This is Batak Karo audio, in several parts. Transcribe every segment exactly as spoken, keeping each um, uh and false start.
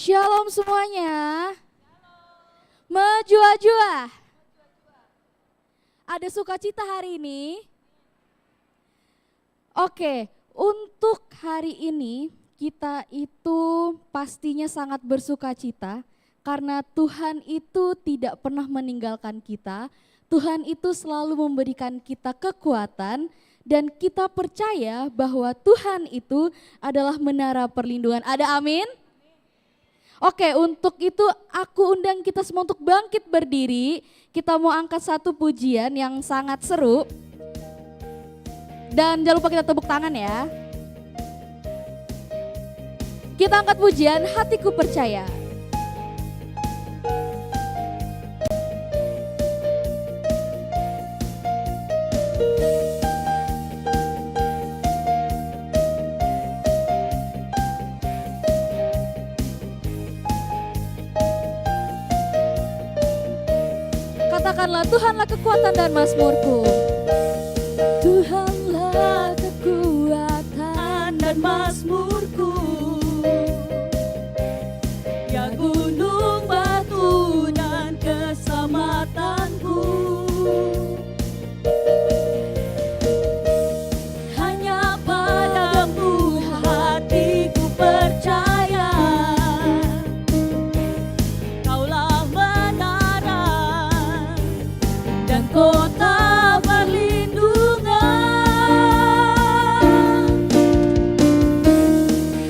Shalom semuanya. Mejuah-juah. Ada sukacita hari ini? Oke, untuk hari ini kita itu pastinya sangat bersukacita karena Tuhan itu tidak pernah meninggalkan kita. Tuhan itu selalu memberikan kita kekuatan dan kita percaya bahwa Tuhan itu adalah menara perlindungan. Ada amin? Oke, untuk itu aku undang kita semua untuk bangkit berdiri. Kita mau angkat satu pujian yang sangat seru. Dan jangan lupa kita tepuk tangan ya. Kita angkat pujian Hatiku Percaya. Katakanlah, "Tuhanlah kekuatan dan mazmurku." Tuhanlah kekuatan dan mazmurku, ya gunung batu dan keselamatanku. Hanya padamu hatiku percaya. Kaulah menara dan kota perlindungan.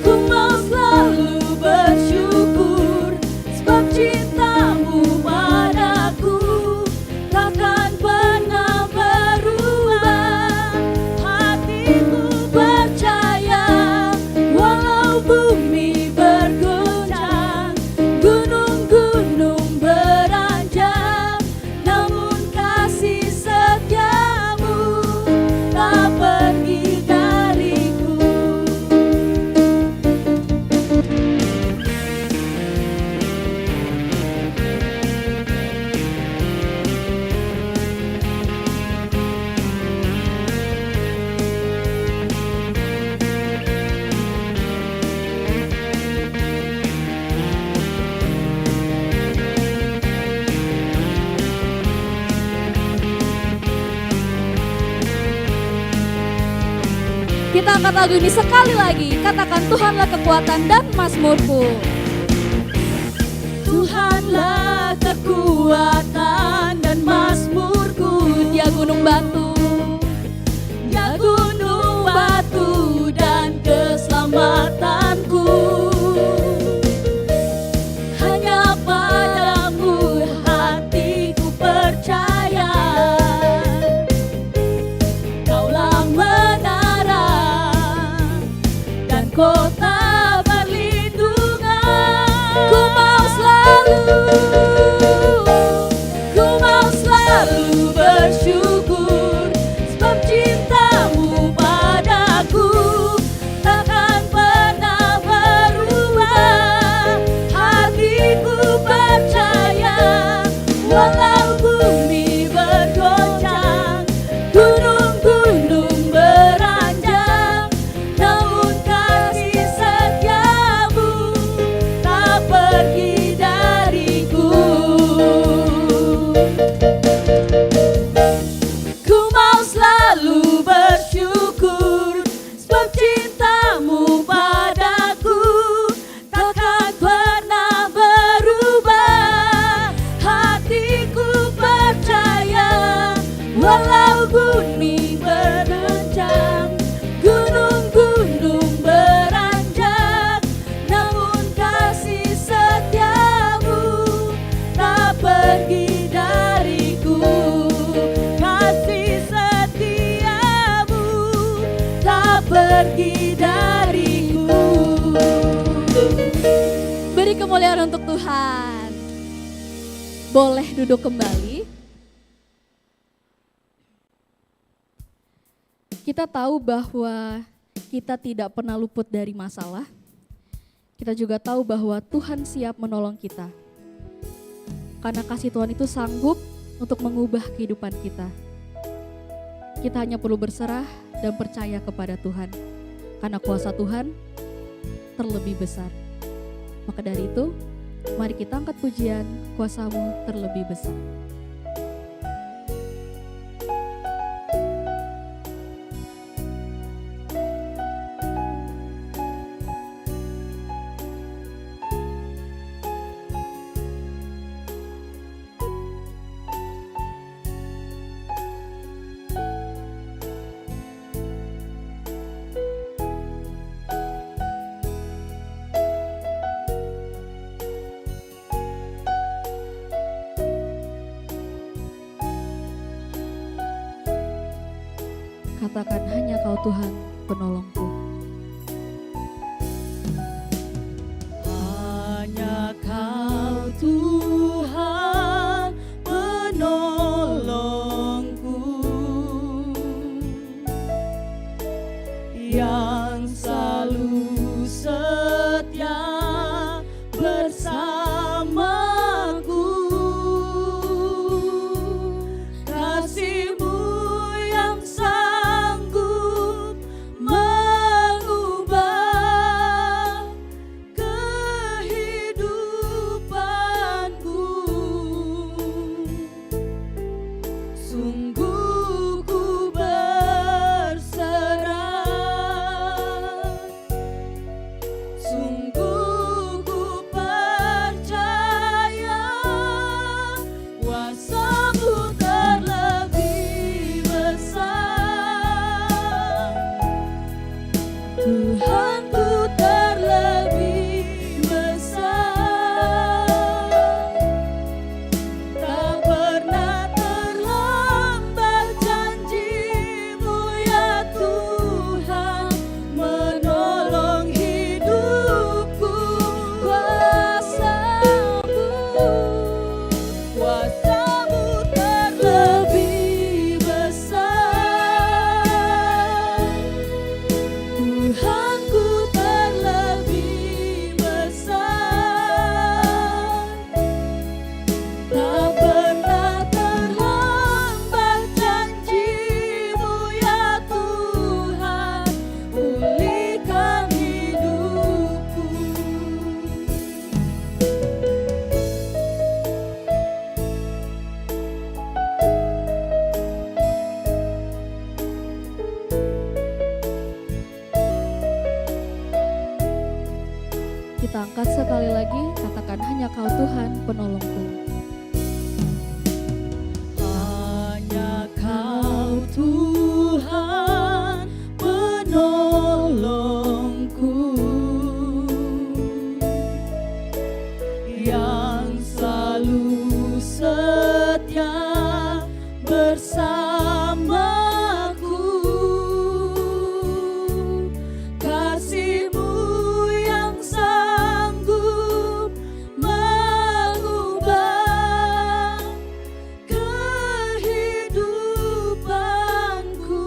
Ku mau selalu bersyukur sebab cintamu padaku takkan pernah berubah. Hatiku percaya, walau bumi bergoncang, gunung-gunung beranjak, namun kasih setiamu tak pergi dariku. Kita angkat lagu ini sekali lagi. Katakan, "Tuhanlah kekuatan dan mazmurku." Tuhanlah kekuatan dan mazmurku. Dia gunung batu. Dia gunung batu dan keselamatanku. Hanya padamu hatiku percaya. Kaulah menara dan kota perlindungan. Ku mau selalu, ku mau selalu bersyukur sebab cintamu padaku takkan pernah berubah. Hatiku percaya, walau bumi bergoncang, gunung-gunung beranjak, namun kasih setiamu tak pergi dariku. Ku mau selalu bersyukur sebab cintamu padaku takkan pernah berubah. Hatiku percaya, walau bumi bergoncang, gunung-gunung beranjak, namun kasih setiamu tak pergi dariku. Kasih setiamu tak pergi dariku. Beri kemuliaan untuk Tuhan. Boleh duduk kembali. Kita tahu bahwa kita tidak pernah luput dari masalah. Kita juga tahu bahwa Tuhan siap menolong kita. Karena kasih Tuhan itu sanggup untuk mengubah kehidupan kita. Kita hanya perlu berserah dan percaya kepada Tuhan. Karena kuasa Tuhan terlebih besar. Maka dari itu, mari kita angkat pujian, "Kuasa-Mu terlebih besar." Katakan, "Hanya Kau, Tuhan, penolongku." Hanya Kau, Tuhan, penolongku, yang selalu setia bersamaku. Kasih-Mu yang sanggup mengubah kehidupanku. Sungguh ku berserah, sungguh ku percaya, kuasa-Mu terlebih besar. Tuhanku terlebih besar, tak pernah terlambat janji-Mu, ya Tuhan, menolong hidupku. Kuasa-Mu, kuasa-Mu terlebih besar. Tuhanku terlebih besar, tak pernah terlambat janji-Mu, ya Tuhan, pulihkan hidupku. Kita angkat sekali lagi, katakan, "Hanya Kau, Tuhan, penolongku." Hanya Kau, Tuhan, penolongku, yang selalu setia bersamaku. Kasih-Mu yang sanggup mengubah kehidupanku.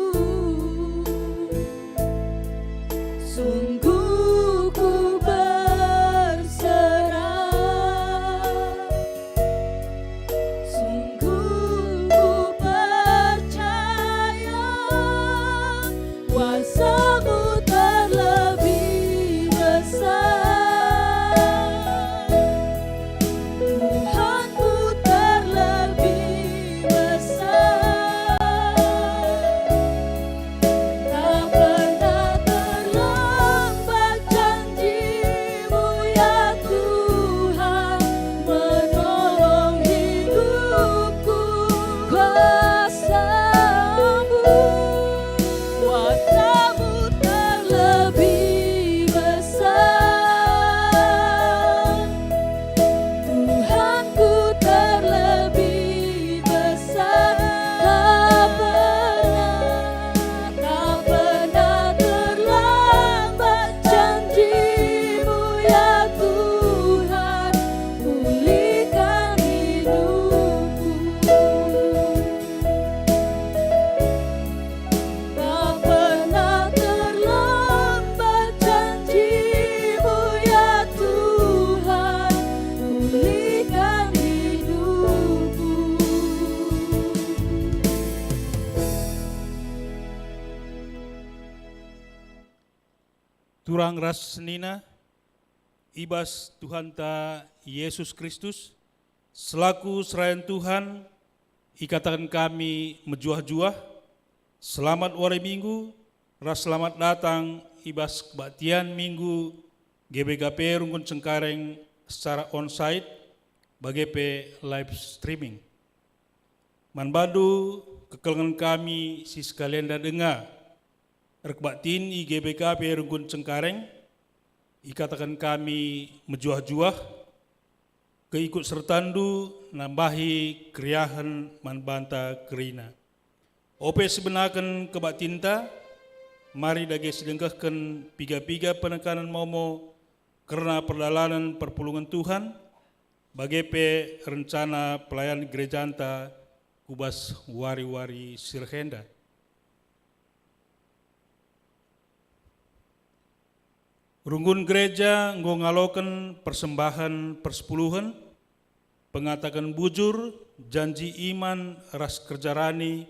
Sungguh ku berserah, sungguh ku percaya, kuasa-Mu terlebih besar. Tuhanku terlebih besar, tak pernah terlambat janji-Mu, ya Tuhan, menolong hidupku. Kuasa-Mu, kuasa-Mu terlebih besar. Tuhanku terlebih besar, tak pernah, tak pernah terlambat janji-Mu, ya Tuhan, pulihkan hidupku. Tak pernah terlambat janji-Mu, ya Tuhan, pulihkan hidupku. Turang ras senina, I bas Tuhanta Yesus Kristus, selaku serayan Tuhan, ikataken kami mejuah-juah, selamat wari Minggu, ras selamat datang i bas kebaktian Minggu G B K P Runggun Cengkareng secara onsite, bage pe live streaming. Man bandu kekelengen kami si sekalenda denga erkebaktin i G B K P Runggun Cengkareng, ikataken kami mejuah-juah, keikut sertandu nambahi keriahen man banta kerina. Ope sibenaken kebaktinta, mari dage sidengkehken piga-piga penekanen momo kerna perdalanen perpulungen Tuhan, bage pe rencana pelayanan gerejanta ku bas wari-wari si reh enda. Runggun gereja enggo ngaloken persembahen persepuluhen, pengataken bujur, janji iman ras kerja rani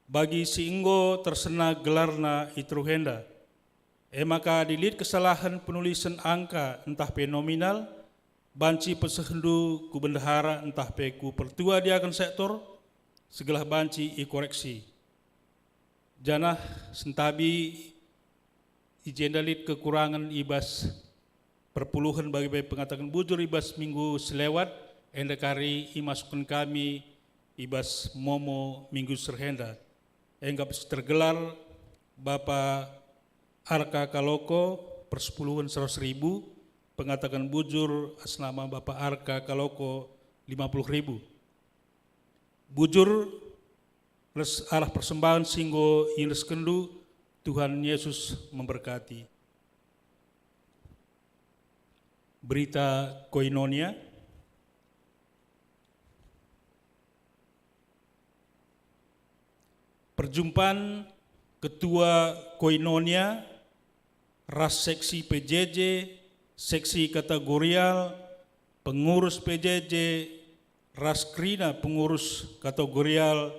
bagi si enggo tersena gelarna i teruh enda. E maka adi lit kesalahen penulisen angka ntah pe nominal, banci pesehndu ku bendahara ntah pe ku pertua diaken sektor, segelah banci ikoreksi. Janah sentabi i jenda lit kekurangen i bas perpuluhen bage pe pengataken bujur i bas minggu selewat, enda kari imasukken kami i bas momo minggu serhenda. Engkap si tergelar Bapa Arka Kaloko persepuluhen seratus ribu, pengataken bujur atas nama Bapa Arka Kaloko lima puluh ribu. Bujur ras arah persembahen si enggo iendeskenndu, Tuhan Yesus memberkati. Berita Koinonia. Perjumpan ketua Koinonia ras seksi P J J, seksi kategorial, pengurus P J J, ras kerina pengurus kategorial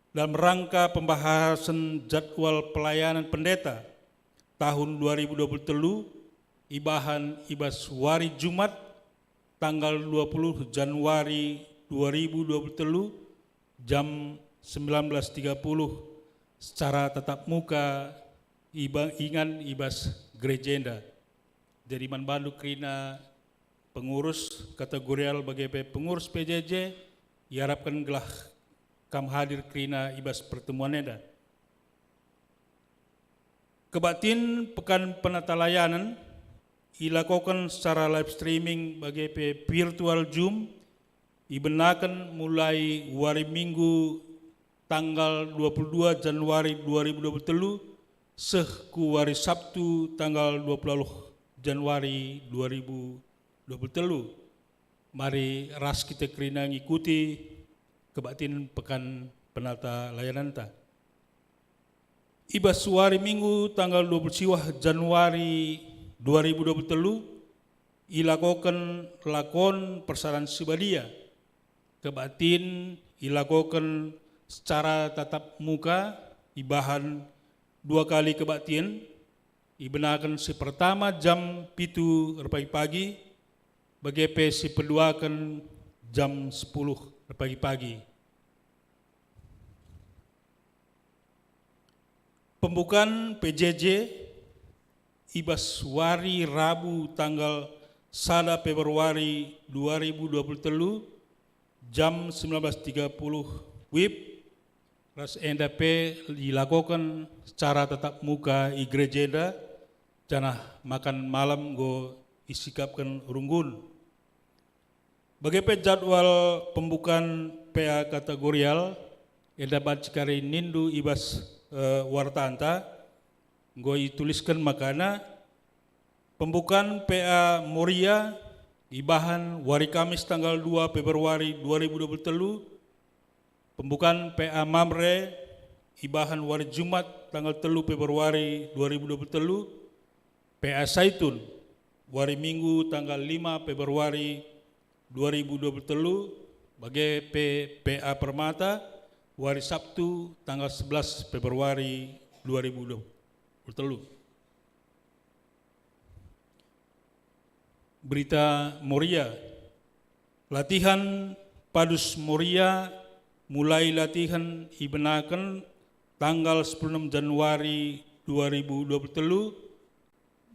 dalam rangka pembahasen jadwal pelayanan pendeta tahun dua ribu dua puluh telu ibahan i bas wari Jumat tanggal dua puluh Januari dua ribu dua puluh telu jam sembilan belas tiga puluh secara tatap muka iba-, ingan i bas gereja enda. Jadi man bandu kerina pengurus kategorial bage pe pengurus P J J, iarapken gelah kam hadir kerina i bas pertemuan enda. Kebaktin Pekan Penatalayanen ilakoken secara live streaming bage pe virtual Zoom, ibenaken mulai wari Minggu tanggal dua puluh dua Januari dua ribu dua puluh telu seh ku wari Sabtu tanggal dua puluh Januari dua ribu dua puluh telu. Mari ras kita kerina ngikuti kebaktin Pekan Penatalayanenta. I bas wari Minggu tanggal dua puluh siwah Januari dua ribu dua puluh telu, ilakoken lakon persadan si badia. Kebaktin ilakoken secara tatap muka, ibahan dua kali kebaktin, ibenaken si pertama jam pitu erpagi-pagi, bage pe si peduaken jam sepuluh erpagi-pagi. Pembukaan P J J i bas wari Rabu tanggal sada Februari dua ribu dua puluh telu jam sembilan belas tiga puluh wib, ras enda pe dilakoken secara tatap muka i gereja enda, janah makan malam enggo isikapken runggun. Bage pe jadwal pembukaan P A kategorial, enda banci kari nindu i bas, eh, wartanta, enggo itulisken makana, pembukaan P A Moria ibahan wari Kamis tanggal dua Februari dua ribu dua puluh telu, pembukaan P A Mamre ibahan wari Jumat tanggal telu Februari dua ribu dua puluh telu, P A Saitun wari Minggu tanggal lima Februari dua ribu dua puluh telu, bage pe P A Permata wari Sabtu tanggal sebelas Februari dua ribu dua puluh telu. Berita Moria. Latihan Padus Moria, mulai latihan ibenaken tanggal sepuluh enam Januari dua ribu dua puluh telu,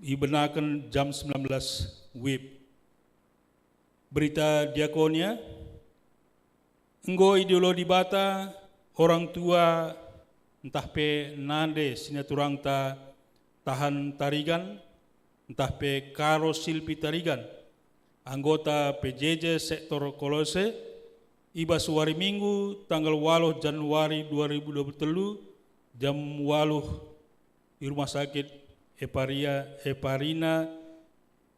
ibenaken jam sembilan belas wib. Berita Diakonia. Enggo idiolo Dibata orang tua ntah pe nande sinaturangta Tahan Tarigan, ntah pe Karo Silpi Tarigan, anggota P J J sektor Kolose, i bas wari Minggu tanggal waluh Januari dua ribu dua puluh telu, jam waluh, i Rumah Sakit Eparia, Eparina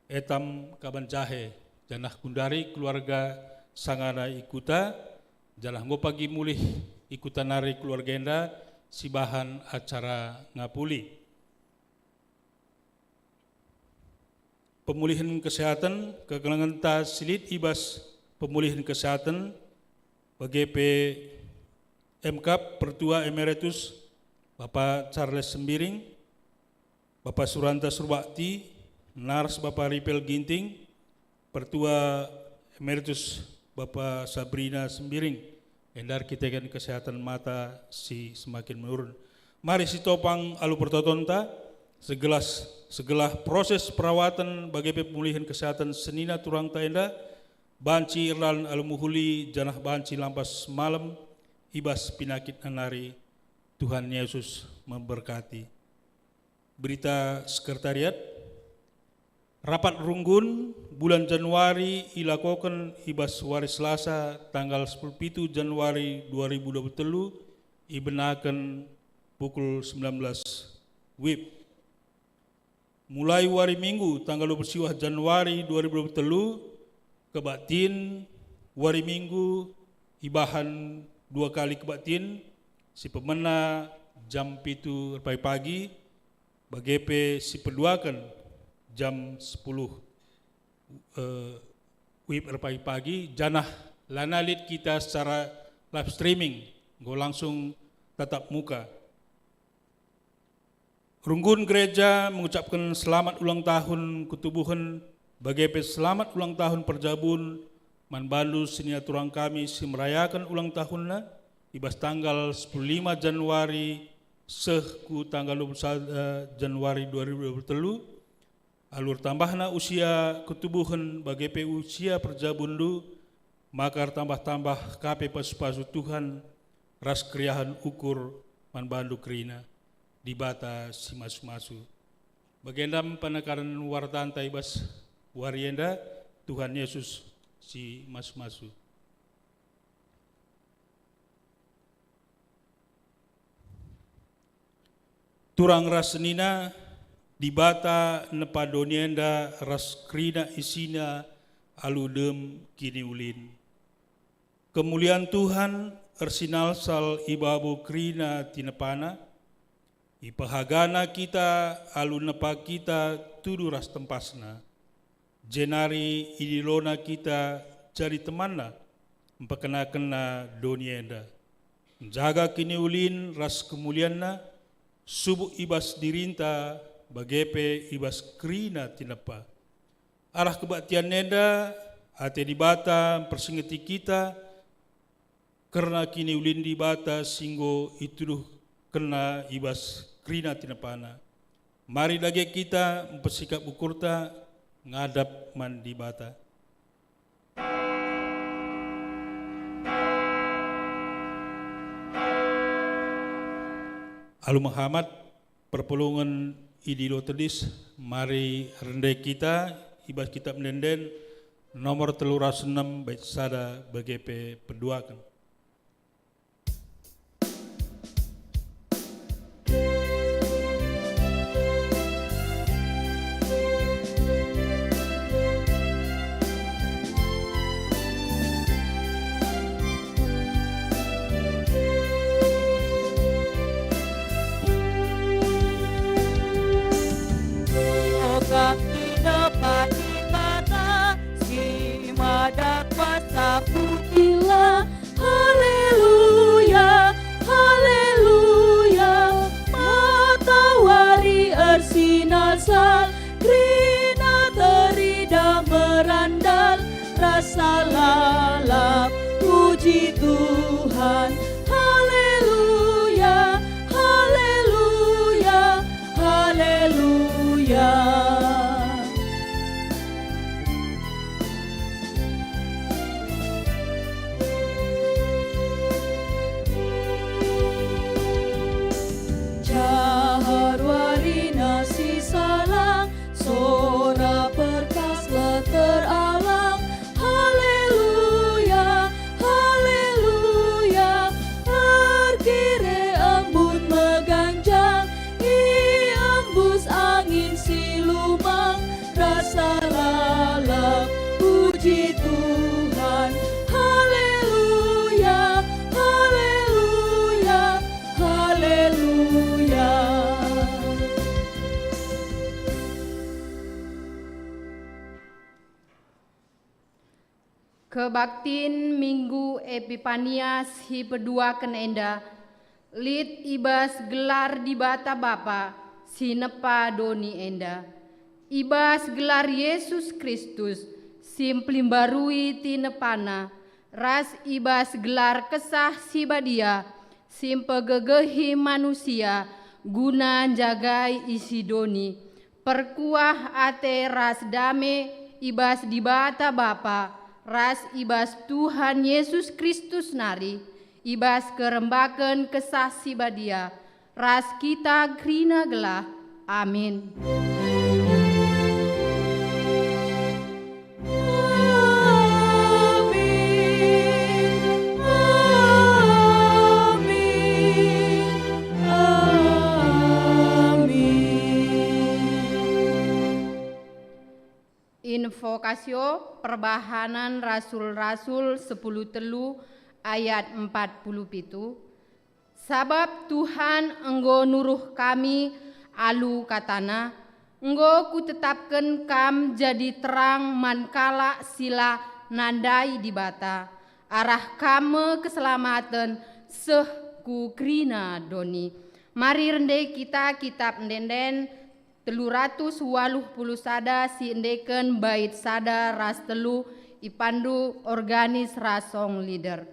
Etam Kabanjahe, janah kundari keluarga sangana i kuta, janah enggo pagi mulih i kuta nari keluarga enda sibahan acara ngapuli. Pemulihen kesehatan, kekelengenta si lit i bas pemulihen kesehatan, bage pe M Kab Pertua Emeritus Bapa Charles Sembiring, Bapa Suranta Surbakti, Nars Bapa Ripel Ginting, Pertua Emeritus Bapa Sabrina Sembiring, enda erkiteken kesehatan mata si semakin menurun. Mari sitopang alu pertotonta, segelas, segelah proses perawatan bage pe pemulihen kesehatan senina turangta enda, banci erdalan alu mehuli janah banci lampas malem i bas pinakitna nari. Tuhan Yesus memberkati. Berita Sekretariat. Rapat runggun bulan Januari ilakoken i bas wari Selasa tanggal sepuluh pitu Januari dua ribu dua puluh telu, ibenaken pukul sembilan belas wib. Mulai wari Minggu tanggal dua puluh siwah Januari dua ribu dua puluh telu, kebaktin wari Minggu ibahan dua kali kebaktin, si pemena jam pitu erpagi-pagi, bage pe si peduaken jam sepuluh, eh, wib erpagi-pagi, janah lanai lit kita secara live streaming, enggo langsung tatap muka. Runggun gereja mengucapken selamat ulang tahun ketubuhen, bage pe selamat ulang tahun perjabun man bandu senina turang kami si merayaken ulang tahunna i bas tanggal sepuluh lima Januari seh ku tanggal dua puluh sada Januari dua ribu dua puluh telu. Alu ertambahna usia ketubuhen bage pe usia perjabunndu, maka ertambah-tambah ka pe pasu-pasu Tuhan ras keriahen ukur man bandu kerina, Dibata si masu-masu. Bagenda me penekanen wartanta i bas wari enda, Tuhan Yesus si masu-masu. Turang ras senina, Dibata nepa doni enda ras kerina isina alu dem kiniulin. Kemulian Tuhan ersinalsal i babo kerina tinepana, ipehagana kita alu nepa kita tudu ras tempasna. Jenari idilona kita jadi temanna, mpekenakenna doni enda. Njaga kiniulin ras kemulianna, subuk i bas dirinta, bage pe i bas kerina tinepa. Arah kebaktian enda, ate Dibata mpersingeti kita, kerna kiniulin Dibata si enggo ituduhkenNa i bas kerina tinepana. Mari dage kita mpesikap ukurta ngadap man Dibata. Alu mehamat, perpulungen idilo tedis, mari rende kita i bas Kitap Ende-enden nomor telu ratus enem bait sada bage pe peduaken. Oga kita Dibata si mada kuasa, pujilah. Salalap, puji Tuhan. Haleluya, haleluya, haleluya. Jahar warina si salang, sora perkaslah teralang. Haleluya, haleluya, erkire embun meganjang, iembus angin si lumang, rasa lalap puji Tuhan. Haleluya, haleluya, haleluya. Kebaktin Minggu Epipania si peduaken enda lit i bas gelar Dibata Bapa si nepa doni enda, i bas gelar Yesus Kristus si mpelimbarui tinepana, ras i bas gelar Kesah Si Badia si mpegegehi manusia guna njagai isi doni. Perkuah ate ras dame i bas Dibata Bapa ras i bas Tuhan Yesus Kristus nari, i bas kerembaken Kesah Si Badia, ras kita kerina gelah. Amin. Amin. Amin. Amin. Invokasio Perbahanen Rasul-Rasul sepuluh telu ayat empat puluh pitu. Sabap Tuhan enggo nuruh kami alu kataNa, "Enggo Kutetapken kam jadi terang man kalak si la nandai Dibata, arah kam me keselamaten seh ku kerina doni." Mari rende kita kitap ende-enden telu ratus waluh puluh sada si endeken bait sada ras telu, ipandu organis ras song leader.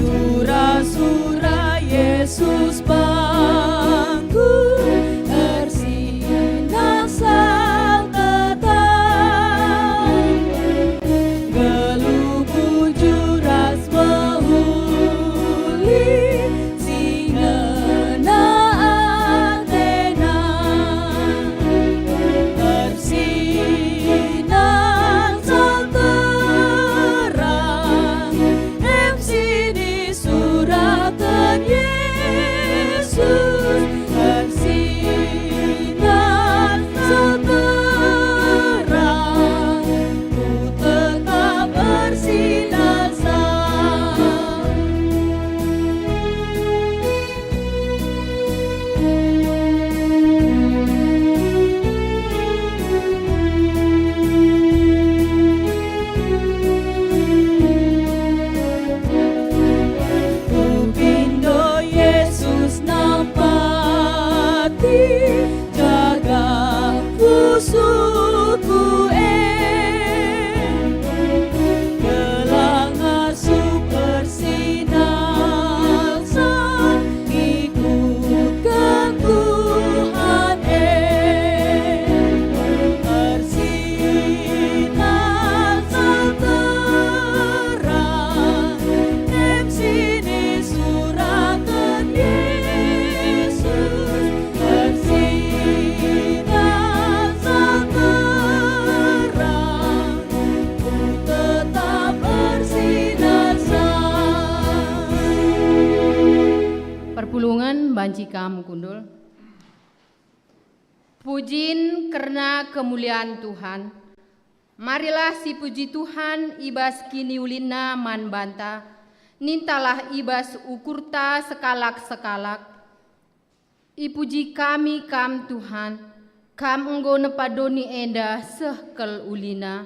Sura-sura Yesus bangku ersinar saltetang, geluh bujur ras mehuli si ngena atena. Ersinar salterang, em si nisuraken Yesus. Ersinar salterang, ku tetap ersinar sa. Kupindo Yesus nampati jaga pusuhku e, gelah ngasup ersinar sa ngikutken Tuhan e. Ersinar salterang, em si nisuraken Yesus. Ersinar salterang, ku tetap ersinar sa. Perpulungen banci kam kundul. Pujin kerna kemulian Tuhan. Marilah sipuji Tuhan i bas kiniulinNa man banta, nintalah i bas ukurta sekalak-sekalak. Ipuji kami Kam, Tuhan, Kam enggo nepa doni enda seh kal ulina.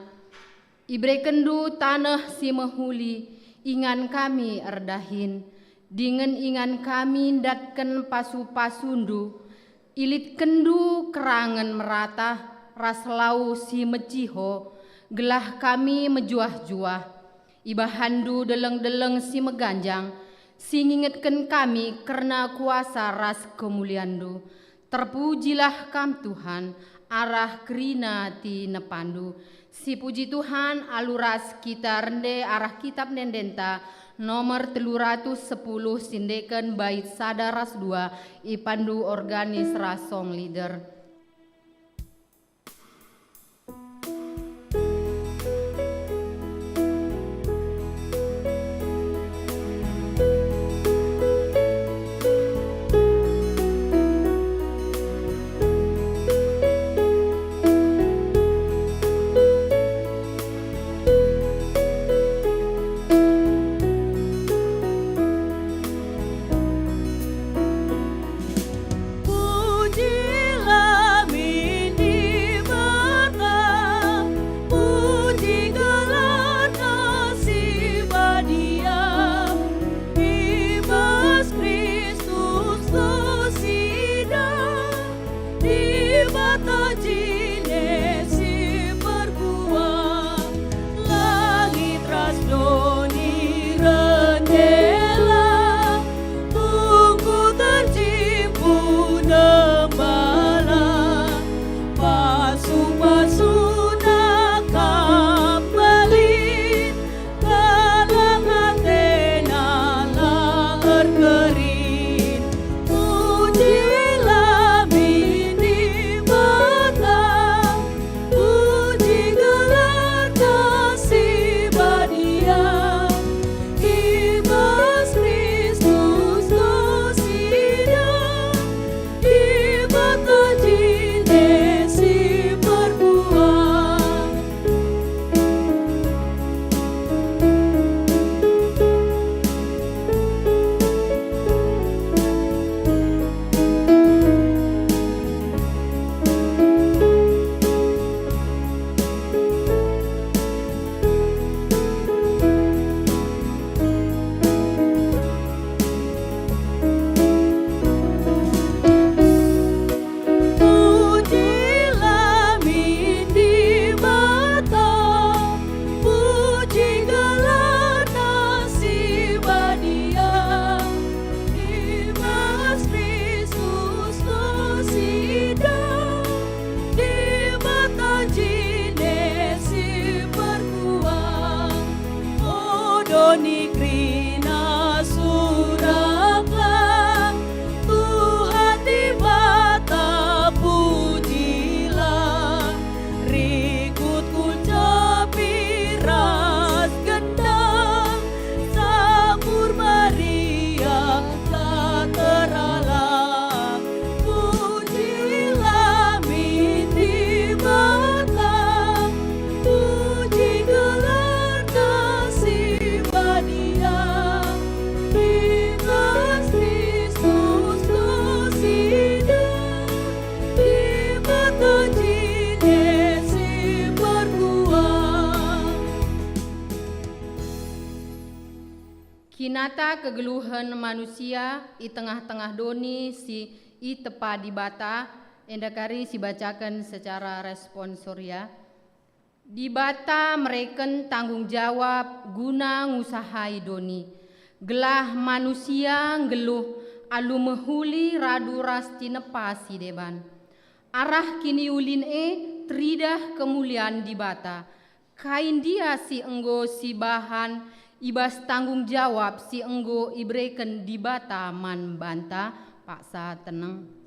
IberekenNdu taneh si mehuli, ingan kami erdahin, dingen ingan kami ndatken pasu-pasuNdu. IlitkenNdu kerangen meratah ras lau si meciho, gelah kami mejuah-juah. IbahanNdu deleng-deleng si meganjang, si ngingetken kami kerna kuasa ras kemulianNdu. Terpujilah Kam, Tuhan, arah kerina atiNdu. Sipuji Tuhan alu ras kita rende arah Kitab Ende-endenta, nomor telu ratus sepuluh, si ndeken bait sada ras dua, ipandu organis ras song leader. Pujilah min Dibata, puji gelarNa si badia, i bas Kristus kosida. Dibata jine si perkuah, langit ras doni rejela, tungku terjimpuh nembalah, pasu-pasuNa kap belit, Keleng atena la erkerin, pujilah min Dibata, puji gelarNa si badia, i bas Kristus kosida, Dibata jine si perkuah. Pujilah min Dibata, puji gelarNa si badia, i bas Kristus kosida, Dibata jine si perkuah. O doni kerina suraklah, Tuhan Dibata pujilah, rikut kulcapi ras gendang, Sakur meriahlah teralap, pujilah min Dibata, puji gelarNa si badia, i bas Kristus kosida, Dibata jine si perkuah. Kinata kegeluhen manusia i tengah-tengah doni si itepa Dibata, enda kari sibacaken secara responsoria. Dibata mereken tanggung jawab guna ngusahai doni, gelah manusia nggeluh alu mehuli radu ras tinepa si deban. Arah kiniulin e teridah kemulian Dibata. Kai ndia si enggo sibahan i bas tanggung jawab si enggo ibereken Dibata man banta? Paksa teneng.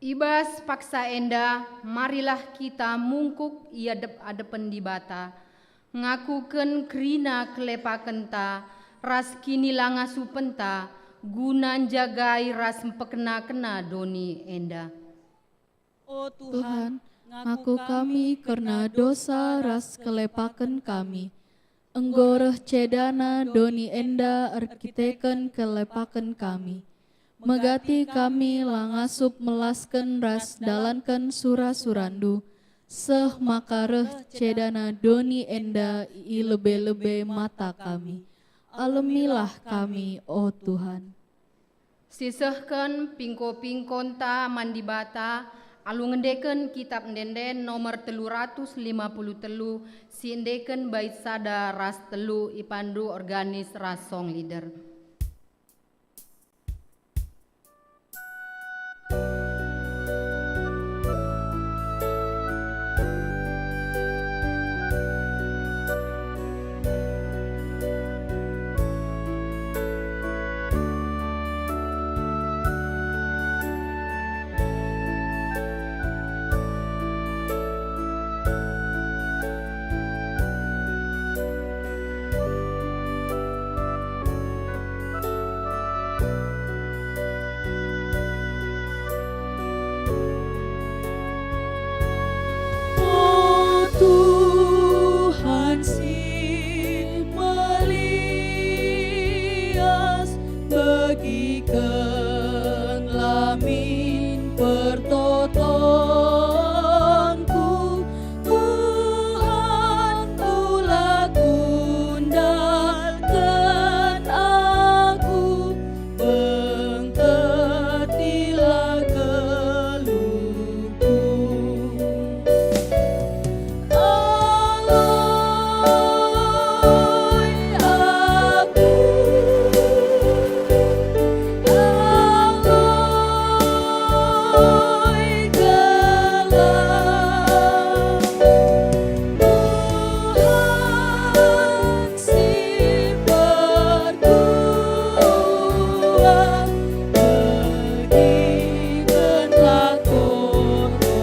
I bas paksa enda, marilah kita mungkuk i adep-adepen Dibata, ngakuken kerina kelepakenta ras kinilangasupenta, guna njagai ras mpekena-kena doni enda. O Tuhan, ngaku kami kerna dosa ras kelepaken kami. Enggo reh cedana doni enda erkiteken kelepaken kami. Megati kami la ngasup melasken ras ndalanken sura-surandu, seh maka reh cedana doni enda i lebe-lebe mata kami. Alemilah kami, o Tuhan. Sisehken pingko-pingkonta man Dibata alu ngendeken Kitap Ende-enden nomor telu ratus lima puluh telu, si endeken bait sada ras telu, ipandu organis ras song leader. O Tuhan si melias, begikenlah min pertotonku. Tuhan, ula kundalken aku, bengketilah geluhku. Aloi aku, aloi gelah. Tuhan si perjuang, begikenlah totonku.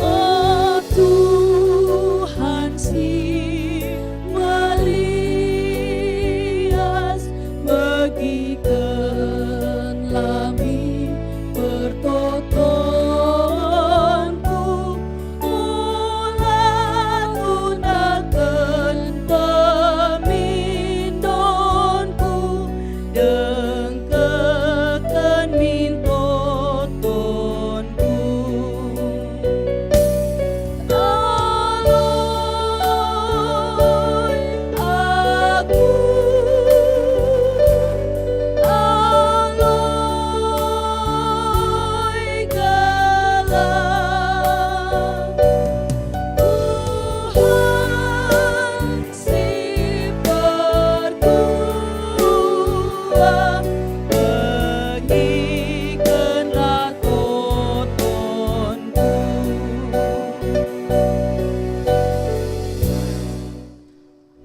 O Tuhan si melias, begikenlah min pertotonku. Ula kundalken pemindonku, dengkeken min totonku. Aloi aku, aloi gelah. Tuhan si perjuang, begikenlah totonku.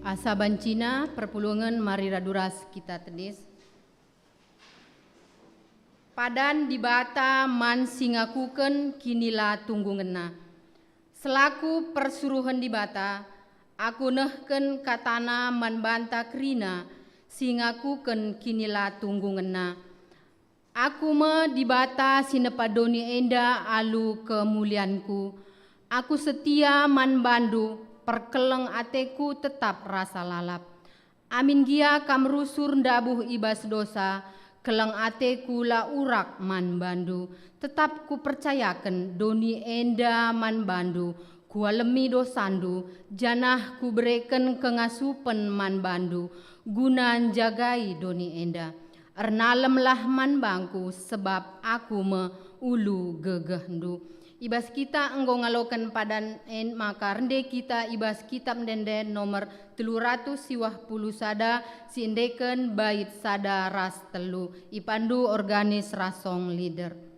Asa bancina perpulungen, mari radu ras kita tedis. Padan Dibata man si ngakuken kinilatunggungenna. Selaku persuruhen Dibata, aku nehken katana man banta kerina si ngakuken kinilatunggungenna. Aku me Dibata si nepa doni enda alu kemulianku. Aku setia man bandu, perkeleng ateku tetap rasa lalap. Amin gia kam rusur ndabuh i bas dosa, keleng ateku la urak man bandu. Tetap kupercayaken doni enda man bandu, Kualemi dosandu, janah kubereken kengasupen man bandu, guna njagai doni enda. Ernalemlah man bangku, sebab aku me ulu gegehndu. I bas kita enggo ngaloken padan en maka rende kita i bas Kitab Ende-enden nomor telu ratus siwah puluh sada, si endeken bait sada ras telu. Ipandu organis ras song leader.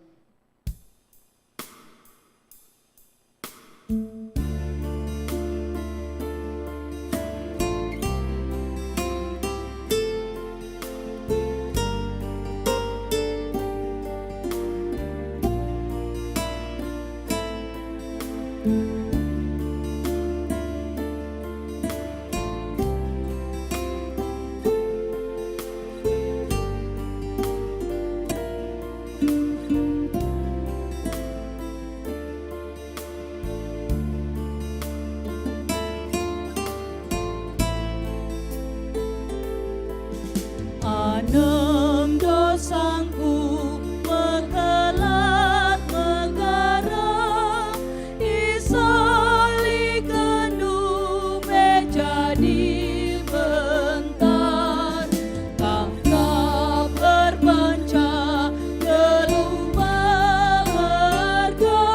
Anem dosangku mekelat megara, isalikenndu me jadi bentar. Kam kap erbanca geluh meherga,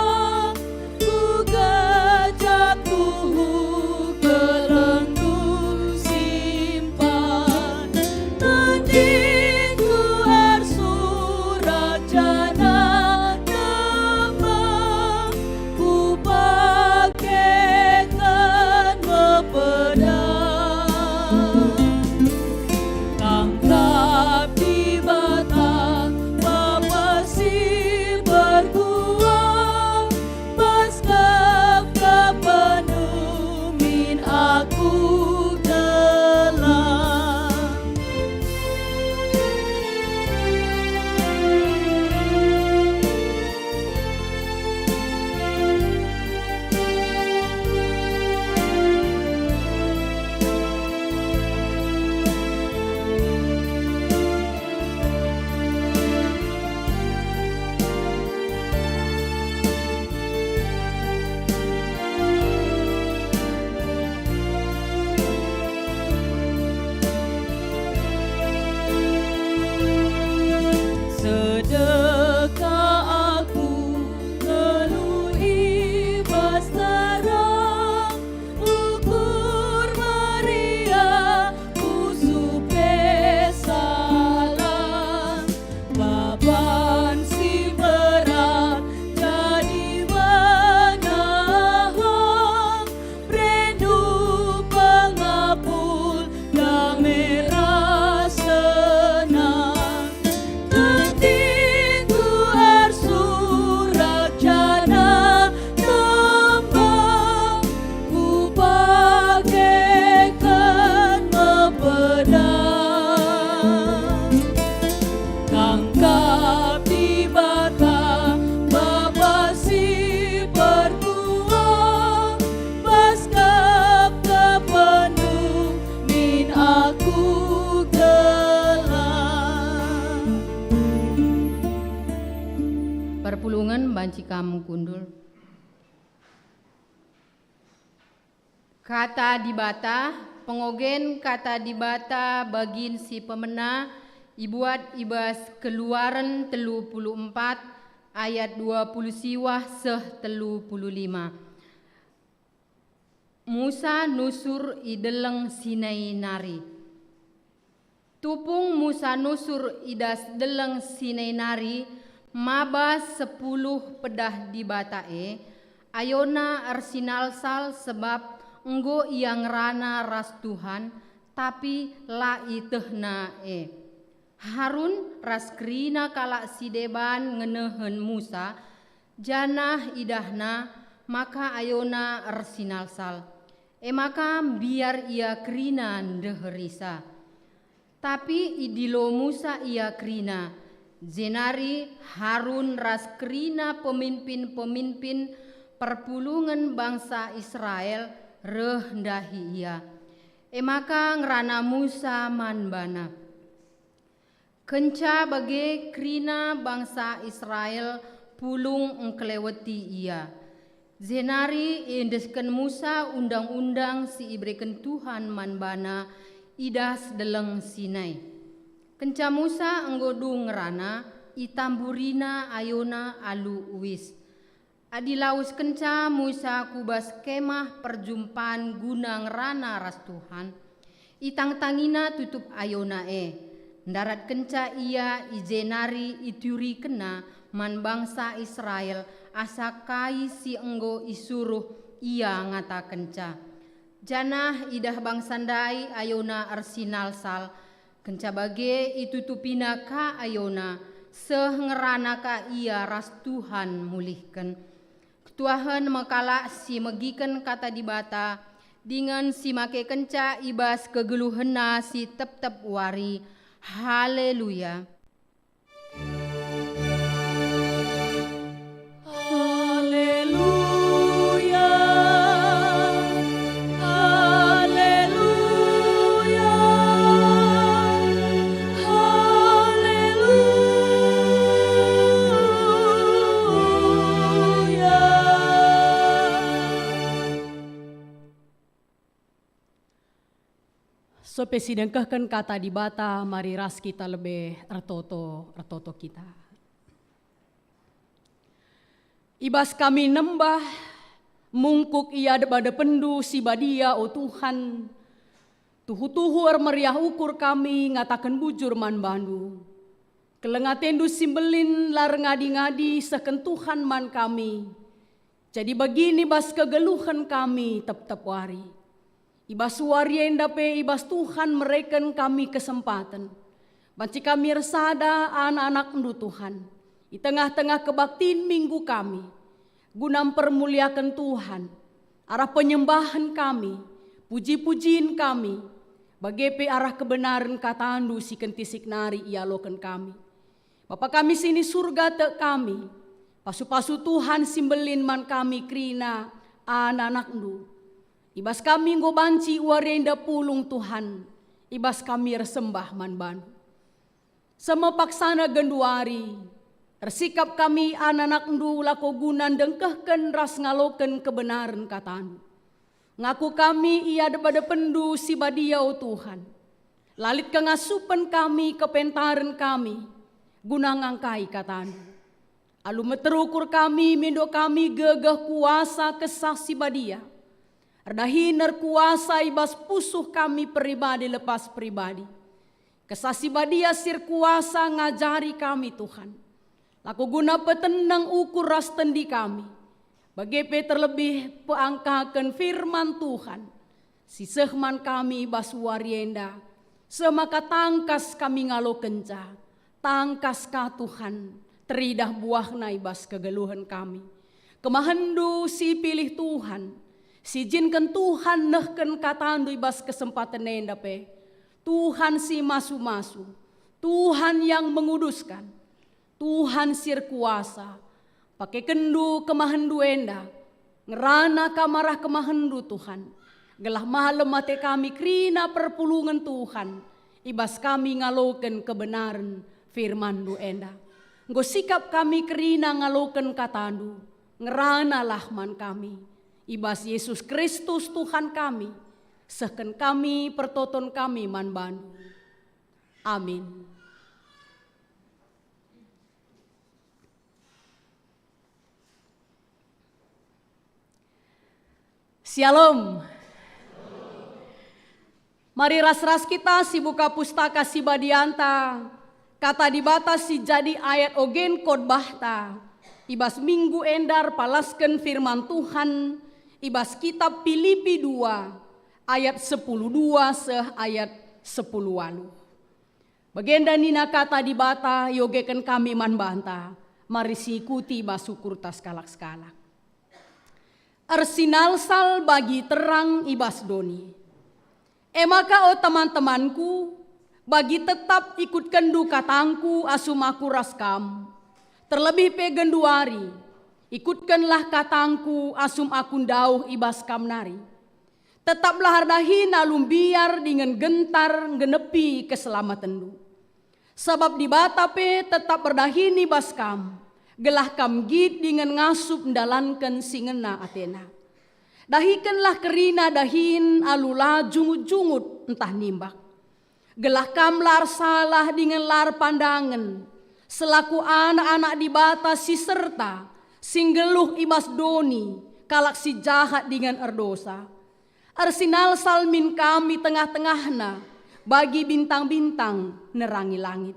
ku gejap tuhu kelengndu simpan. Tendingku ersurak janah nembeh, kupakeken me pedang. Kam kap Dibata, Bapa si perkuah, bas kepkepenndu min aku gelah. Sedekah aku nggeluh i bas terang, ukur meriah pusuh pe salah. Beban si berat jadi menahan, berndu pengapul, dame ras senang. Tendingku ersurak janah nembeh, kupakeken me pedang. Kam kap Dibata, Bapa si perkuah, bas kepkepenndu min aku gelah. Perpulungen banci kam kundul. Kata Dibata, pengogen Kata Dibata bagin si pemena ibuat i bas Keluaren telu puluh empat ayat dua puluh siwah seh telu puluh lima. Musa nusur i Deleng Sinai nari. Tupung Musa nusur i das Deleng Sinai nari maba sepuluh pedah Dibata e, ayona ersinalsal sebab enggo ia ngerana ras Tuhan, tapi la ietehna e. Harun ras kerina kalak si deban ngenehen Musa, janah idahna maka ayona ersinalsal. E maka mbiar ia kerina ndeherisa. Tapi idilo Musa ia kerina, jenari Harun ras kerina peminpin-peminpin perpulungen bangsa Israel reh ndahi ia. E maka ngerana Musa man bana. Kenca bage kerina bangsa Israel pulung engkeleweti ia. Jenari iendesken Musa undang-undang si ibereken Tuhan man bana i das Deleng Sinai. Kenca Musa enggo dung ngerana, itamburina ayona alu uis. Adi laweskenca Musa ku bas Kemah Perjumpan guna ngerana ras Tuhan, itangtangina tutup ayona e. Ndaratkenca ia i je nari iturikenna man bangsa Israel asa kai si enggo isuruh ia ngatakenca. Janah idah bangsa ndai ayona ersinalsal, kenca bage itutupina ka ayona, seh ngerana ka ia ras Tuhan mulihken. Ketuahen me kalak si megiken Kata Dibata, dingen si makekenca i bas kegeluhenna si tep-tep wari. Haleluya! Haleluya, haleluya, haleluya. Sope si dengkehken Kata Dibata, mari ras kita lebe ertoto, ertoto kita. I bas kami nembah, mungkuk i adep-adepenndu si badia, o Tuhan. Tuhu-tuhu ermeriah ukur kami ngataken bujur man bandu. Keleng atendu si mbelin la erngadi-ngadi sehken Tuhan man kami. Jadi bagini bas kegeluhen kami tep-tep wari. I bas wari enda pe i bas Tuhan mereken kami kesempaten. Banci kami ersada anak-anakndu Tuhan, i tengah-tengah kebaktin minggu kami, guna mpermuliaken Tuhan, arah penyembahen kami, puji-pujin kami, bage pe arah kebenaren katandu si kentisik nari ialoken kami. Bapa kami si ni Surga, tek kami, pasu-pasu Tuhan si mbelin man kami kerina anak-anakndu. I bas kami enggo banci wari enda pulung Tuhan, i bas kami ersembah man bandu. Seh me paksana genduari, ersikap kami anak-anakndu lako guna ndengkehken ras ngaloken kebenaren katandu. Ngaku kami i adep-adepenndu si badia, o Tuhan. La lit kengasupen kami kepentaren kami guna ngangkai katandu. Alu meterukur kami mindo kami gegeh kuasa Kesah Si Badia. Erdahin erkuasa i bas pusuh kami peribadi lepas peribadi. Kesah Si Badia si erkuasa ngajari kami, Tuhan. Lako guna peteneng ukur ras tendi kami, bage pe terlebih peangkaken firman Tuhan si seh man kami i bas wari enda, seh maka tangkas kami ngalokenca. Tangkas ka, Tuhan, teridah buahna i bas kegeluhen kami. KemahenNdu si ipilih Tuhan, si ijinken Tuhan nehken katandu i bas kesempaten enda pe. Tuhan si masu-masu, Tuhan yang menguduskan, Tuhan si erkuasa, pakekenndu kemahenNdu enda, ngerana kam arah kemahenNdu, Tuhan, gelah malem ate kami kerina perpulungen Tuhan, i bas kami ngaloken kebenaren firmanNdu enda. Enggo sikap kami kerina ngaloken katandu, ngeranalah man kami. I bas Yesus Kristus Tuhan kami, sehken kami pertoton kami man bandu. Amin. Syalom. Mari ras-ras kita sibuka Pustaka Si Badianta, Kata Dibata si jadi ayat ogen khotbahta i bas minggu enda erpalasken firman Tuhan i bas kitab Pilipi dua ayat sepuluh dua seh ayat sepuluh waluh. Bagenda nina Kata Dibata, iogeken kami man banta, mari siikuti bas ukurta sekalak-sekalak. Ersinalsal bagi terang i bas doni. E maka, o teman-temanku, bagi tetap ikutkenndu katangku asum aku ras kam. Terlebih pe genduari, ikutkenlah katangku asum aku ndauh i bas kam nari. Tetaplah erdahin alu mbiar dingen gentar nggenepi keselamatenndu. Sabap Dibata pe tetap erdahin i bas kam, gelah kam nggit dingen ngasup ndalanken si ngena atena. Dahikenlah kerina dahin alu la jungut-jungut ntah nimbak. Gelah kam la ersalah dingen la erpandangen, selaku anak-anak Dibata si serta, si nggeluh i bas doni, kalak si jahat dingen erdosa. Ersinalsal min kam i tengah-tengahna, bagi bintang-bintang nerangi langit.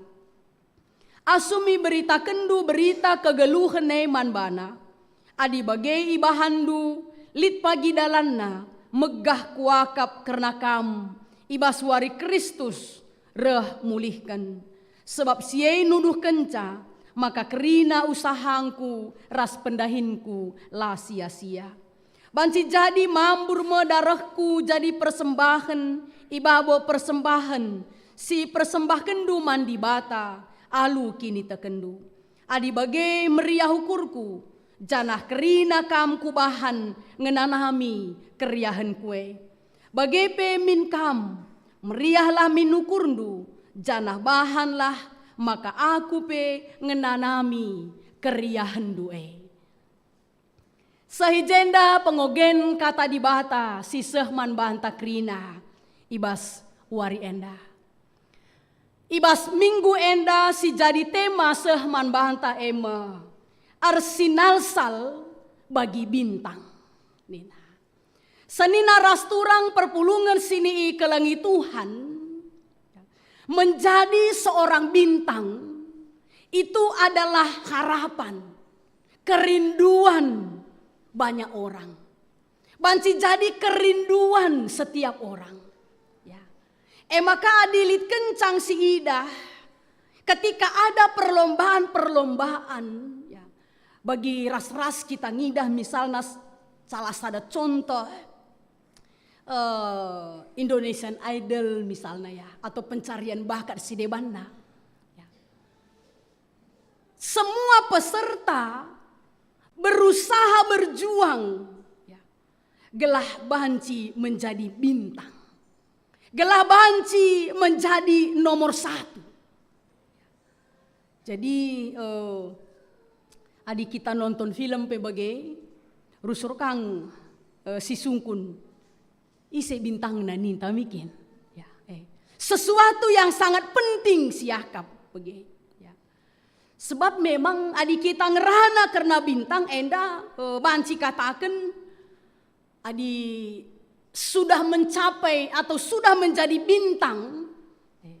Asum iberitakenndu berita kegeluhen e man bana, adi bage ibahanndu, lit pagi dalanna, megah kuakap kerna kam, i bas wari Kristus reh mulihken. Sebab si e nuduhkenca maka kerina usahangku ras pendahinku la sia-sia. Banci jadi mambur me darehku jadi persembahen i babo persembahen si persembahkenndu man Dibata alu kinitekenndu. Adi bage meriah ukurku, janah kerina kam kubahan ngenanami keriahenku e. Bage pe min kam, meriahlah min ukurndu, janah bahanlah maka aku pe ngenanami keriahenndu e. Seh i jenda pengogen Kata Dibata si seh man banta kerina i bas wari enda. I bas minggu enda si jadi tema seh man banta e me, Ersinalsal bagi bintang, nina. Senina ras turang perpulungen si niikelengi Tuhan, menjadi seorang bintang itu adalah harapan, kerinduan banyak orang. Banci jadi kerinduan setiap orang. Ya. E maka adi lit kencang si idah, ketika ada perlombaan-perlombaan, ya, bagi ras-ras kita ngidah misalna s-, salah sada contoh, eh, Indonesian Idol misalna ya, atau pencarian bakat si debanna. Ya. Semua peserta berusaha berjuang, ya, gelah banci menjadi bintang, gelah banci menjadi nomor satu. Jadi, eh, adi kita nonton film pe bage, rusur kang, eh, si sungkun, ise bintangna ninta mikin. Ya, eh. Sesuatu yang sangat penting siakap bage. Ya. Sebab memang adi kita ngerana kerna bintang enda, eh, banci kataken, adi sudah mencapai atau sudah menjadi bintang, eh,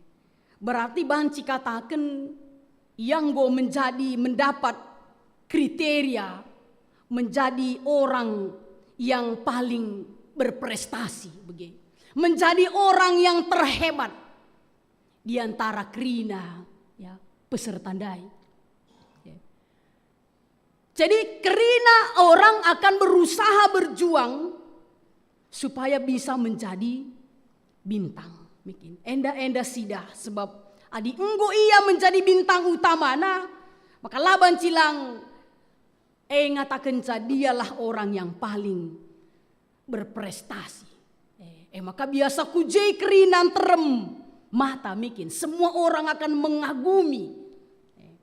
berarti banci kataken ia enggo menjadi, mendapat kriteria menjadi orang yang paling berprestasi, bage. Menjadi orang yang terhebat di antara kerina, ya, peserta ndai. Ya. Jadi kerina orang akan berusaha berjuang supaya bisa menjadi bintang. Mikin. Enda-enda sidah, sebab adi enggo ia menjadi bintang utamana, maka la banci lang e ngatakenca dialah orang yang paling berprestasi. Eh, e maka biasa ku je kerina nterem mata mikin. Semua orang akan mengagumi. Eh,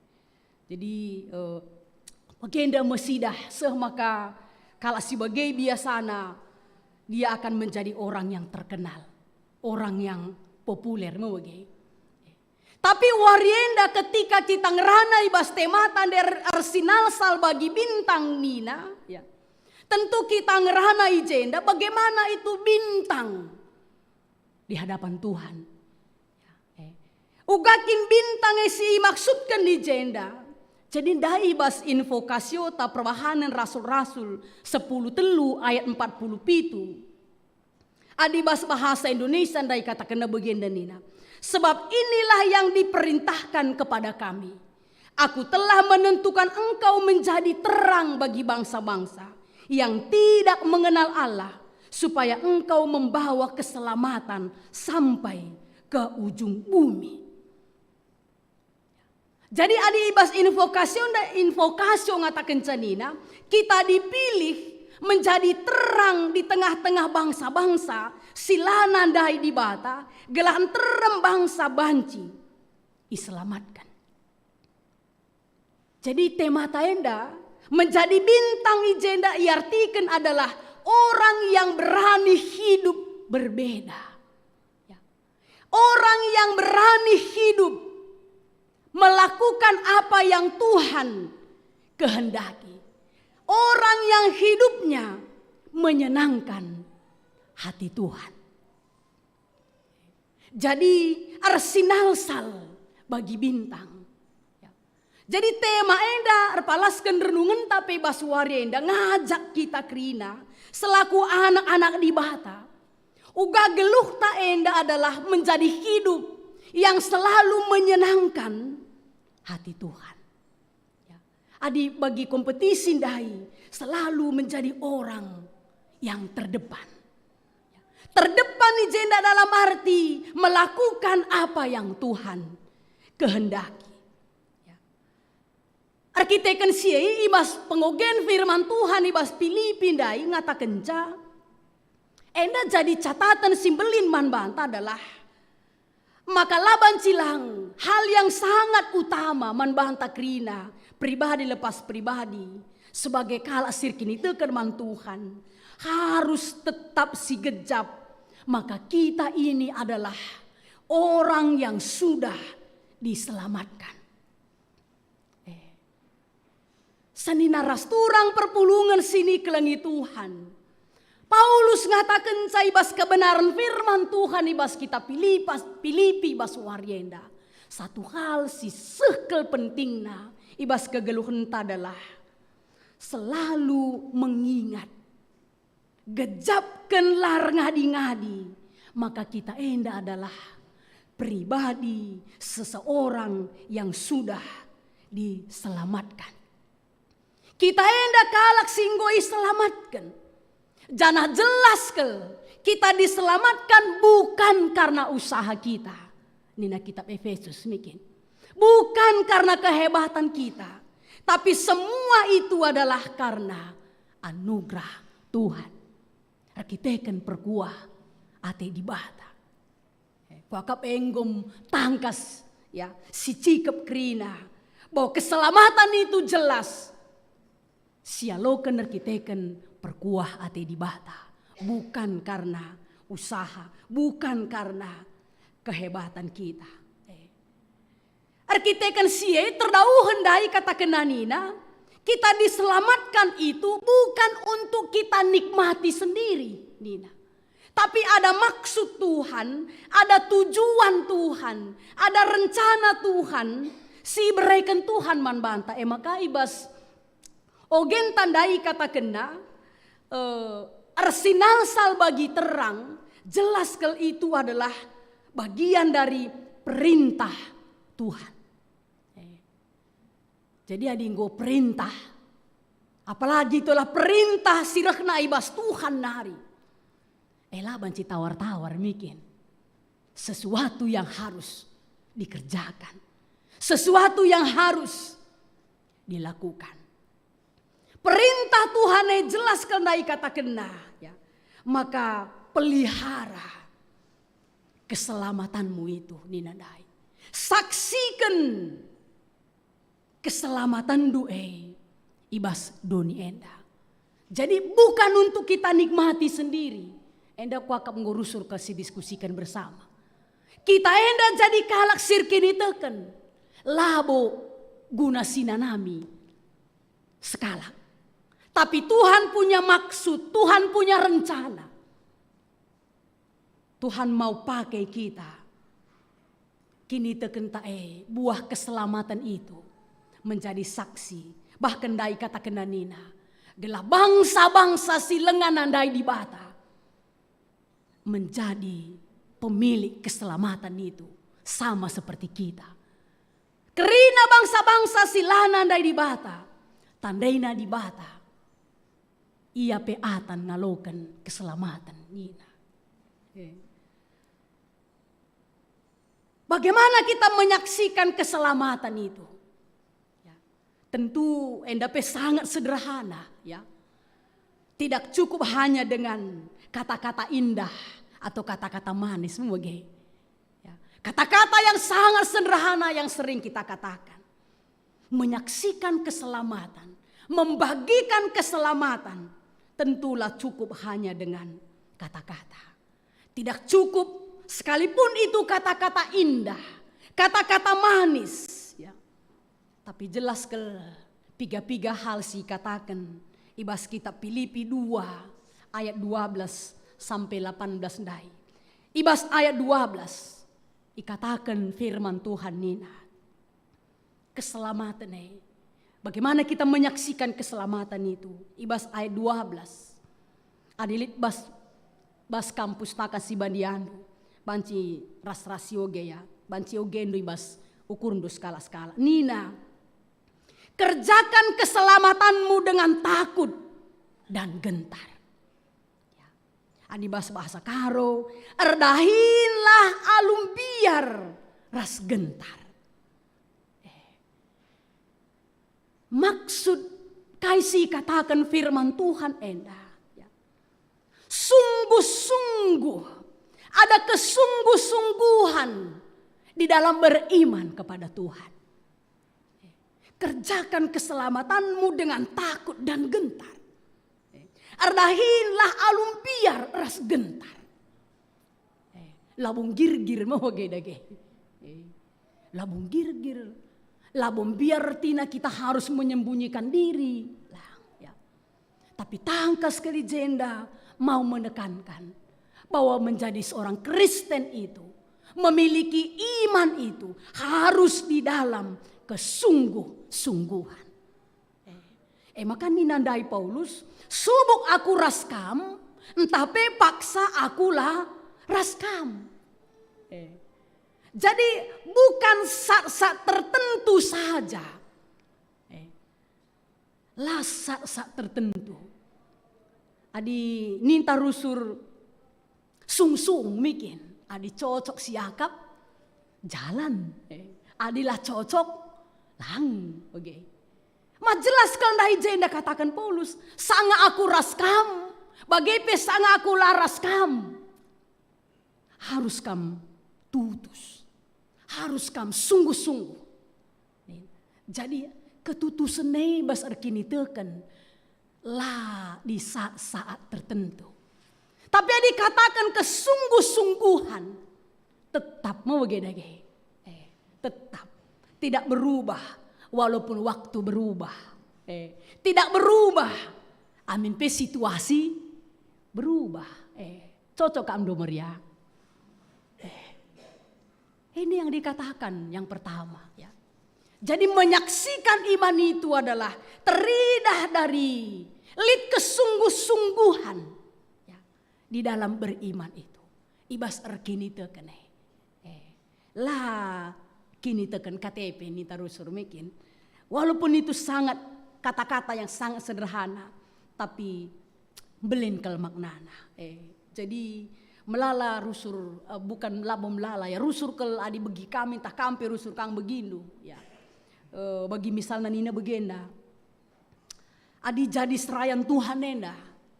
jadi, eh, bagenda me sidah seh maka kalak si bage biasana dia akan menjadi orang yang terkenal, orang yang populer me bage. Tapi wari enda ketika kita ngerana i bas temata ndai er-, ersinalsal bagi bintang nina, ya. Tentu kita ngerana i jenda bagaimana itu bintang di hadapan Tuhan. Ya, eh. Uga kin bintang e si imaksudken i jenda? Jadi ndai i bas Invocatiota Perbahanen Rasul-Rasul sepuluh telu ayat empat puluh pitu. Adi bas bahasa Indonesia ndai katakenna bagenda nina, "Sebab inilah yang diperintahkan kepada kami, Aku telah menentukan engkau menjadi terang bagi bangsa-bangsa yang tidak mengenal Allah, supaya engkau membawa keselamatan sampai ke ujung bumi." Jadi adi i bas Invocatio nda, Invocatio ngatakenca nina, kita dipilih menjadi terang di tengah-tengah bangsa-bangsa si la nandai Dibata, gelah nterem bangsa banci iselamatken. Jadi temata enda, menjadi bintang i jenda iartiken adalah orang yang berani hidup berbeda. Ya. Orang yang berani hidup melakukan apa yang Tuhan kehendaki. Orang yang hidupnya menyenangkan hati Tuhan. Jadi, ersinalsal bagi bintang. Ya. Jadi, tema enda erpalasken renungenta pe bas wari enda ngajak kita kerina selaku anak-anak Dibata. Uga geluhta enda adalah menjadi hidup yang selalu menyenangkan hati Tuhan. Ya. Adi bagi kompetisi ndai selalu menjadi orang yang terdepan. Ya. Terdepan i jenda dalam arti melakukan apa yang Tuhan kehendaki. Ya. Erkiteken si e, i bas pengogen firman Tuhan i bas Pilipi ndai ngatakenca, enda jadi cataten si mbelin man banta adalah maka la banci lang hal yang sangat utama man banta kerina pribadi lepas pribadi sebagai kalak si erkiniteken man Tuhan harus tetap si gejap, maka kita ini adalah orang yang sudah diselamatkan. Eh. Senina ras turang perpulungen si nikelengi Tuhan. Paulus ngatakenca i bas kebenaren firman Tuhan i bas kitab Pilipas, Pilipi bas wari enda. Satu hal si seh kal pentingna i bas kegeluhenta adalah selalu mengingat gejapken la erngadi-ngadi, maka kita enda adalah pribadi seseorang yang sudah diselamatkan. Kita enda kalak si enggo iselamatken. Janah jelas kal, kita diselamatkan bukan karena usaha kita. Nina kitab Efesus, mikin. Bukan karena kehebatan kita, tapi semua itu adalah karena anugerah Tuhan. Erkiteken perkuah ate Dibata. Eh, kuakap enggom tangkas, ya, si cikep kerina bahwa keselamatan itu jelas sialoken erkiteken perkuah ate Dibata, bukan karena usaha, bukan karena kehebatan kita. Eh. Erkiteken si e terdauhen ndai katakenna nina, kita diselamatkan itu bukan untuk kita nikmati sendiri, nina. Tapi ada maksud Tuhan, ada tujuan Tuhan, ada rencana Tuhan si ibereken Tuhan man banta. E maka i bas ogenta ndai katakenna, eh, ersinalsal bagi terang, jelas kal itu adalah bagian dari perintah Tuhan. Eh. Jadi adi enggo perintah, apalagi itulah perintah si rehna i bas Tuhan nari. E la banci tawar-tawar mikin. Sesuatu yang harus dikerjakan. Sesuatu yang harus dilakukan. Perintah Tuhan e jelas kal ndai katakenna, ya. Maka pelihara keselamatanmu itu, nina ndai. Saksiken keselamatenndu e i bas doni enda. Jadi bukan untuk kita nikmati sendiri. Enda kuakap enggo rusur kal si diskusikan bersama. Kita enda jadi kalak si erkiniteken, labo guna si nanami sekalak. Tapi Tuhan punya maksud, Tuhan punya rencana. Tuhan mau pakai kita. Kinitekenta e, buah keselamatan itu menjadi saksi. Bahkan ndai katakenna nina, gelah bangsa-bangsa si langa nandai Dibata menjadi pemilik keselamatan itu sama seperti kita. Kerina bangsa-bangsa si la nandai Dibata, tandaina Dibata, ia pe atan ngaloken keselamaten, nina. Oke. Bagaimana kita menyaksikan keselamatan itu? Ya. Tentu enda pe sangat sederhana, ya. Tidak cukup hanya dengan kata-kata indah atau kata-kata manis, bage. Ya. Kata-kata yang sangat sederhana yang sering kita katakan. Menyaksikan keselamatan, membagikan keselamatan, tentulah cukup hanya dengan kata-kata. Tidak cukup, sekalipun itu kata-kata indah, kata-kata manis, ya. Tapi jelas kal piga-piga hal si ikataken i bas kitab Pilipi dua ayat dua belas sampai delapan belas ndai. I bas ayat dua belas ikataken firman Tuhan nina, keselamatan e. Bagaimana kita menyaksikan keselamatan itu? I bas ayat dua belas. Adi lit bas, bas kam pustaka si bandiandu, banci ras-ras ioge ya, banci iogendu i bas ukurndu sekalak-sekalak. Nina, "Kerjakan keselamatanmu dengan takut dan gentar." Ya. Adi bas bahasa Karo, "Erdahinlah alu mbiar ras gentar." Eh. Maksud kai si ikataken firman Tuhan enda? Ya. Sungguh-sungguh, ada kesungguh-sungguhan di dalam beriman kepada Tuhan. Kerjakan keselamatanmu dengan takut dan gentar. Erdahinlah alu mbiar ras gentar. Eh, labo nggirgir me bage dage. Eh, labo nggirgir. Labo mbiar ertina kita harus menyembunyikan diri. Lah, ya. Tapi tangkas kali jenda mau menekankan bahwa menjadi seorang Kristen itu, memiliki iman itu harus di dalam kesungguh-sungguhan. Eh, maka nina ndai Paulus, "Subuk aku ras kam, ntah pe paksa aku la ras kam." Eh. Jadi, bukan saat-saat tertentu saja. Eh. La saat-saat tertentu. Adi ninta rusur sungsung mikin, adi cocok siakap, jalan. Eh, adi la cocok, lang. Oke. Ma jelas kal ndai jenda kataken Paulus, "Sanga aku ras kam, bage pe sanga aku la ras kam." Harus kam tutus, harus kam sungguh-sungguh. Jadi, ketutusen e bas erkiniteken la di saat-saat tertentu. Tapi adi kataken kesungguh-sungguhan, tetap me bage dage. Eh, tetap. Tidak berubah, walaupun waktu berubah. Eh, tidak berubah, amin pe situasi berubah. Eh, cocok kam do meriah. Eh. Ini yang dikatakan yang pertama, ya. Jadi, menyaksikan iman itu adalah teridah dari lit kesungguh-sungguhan, ya, di dalam beriman itu. I bas erkiniteken e. Eh, la kiniteken K T P ninta rusur mikin. Walaupun itu sangat, kata-kata yang sangat sederhana, tapi mbelin kal maknana. Eh, jadi melala rusur, eh, bukan labo melala ya, rusur kal adi begi kami, ntah kam pe rusur kam begindu, ya. Eh, bagi misalna nina begenda, adi jadi serayan Tuhan enda,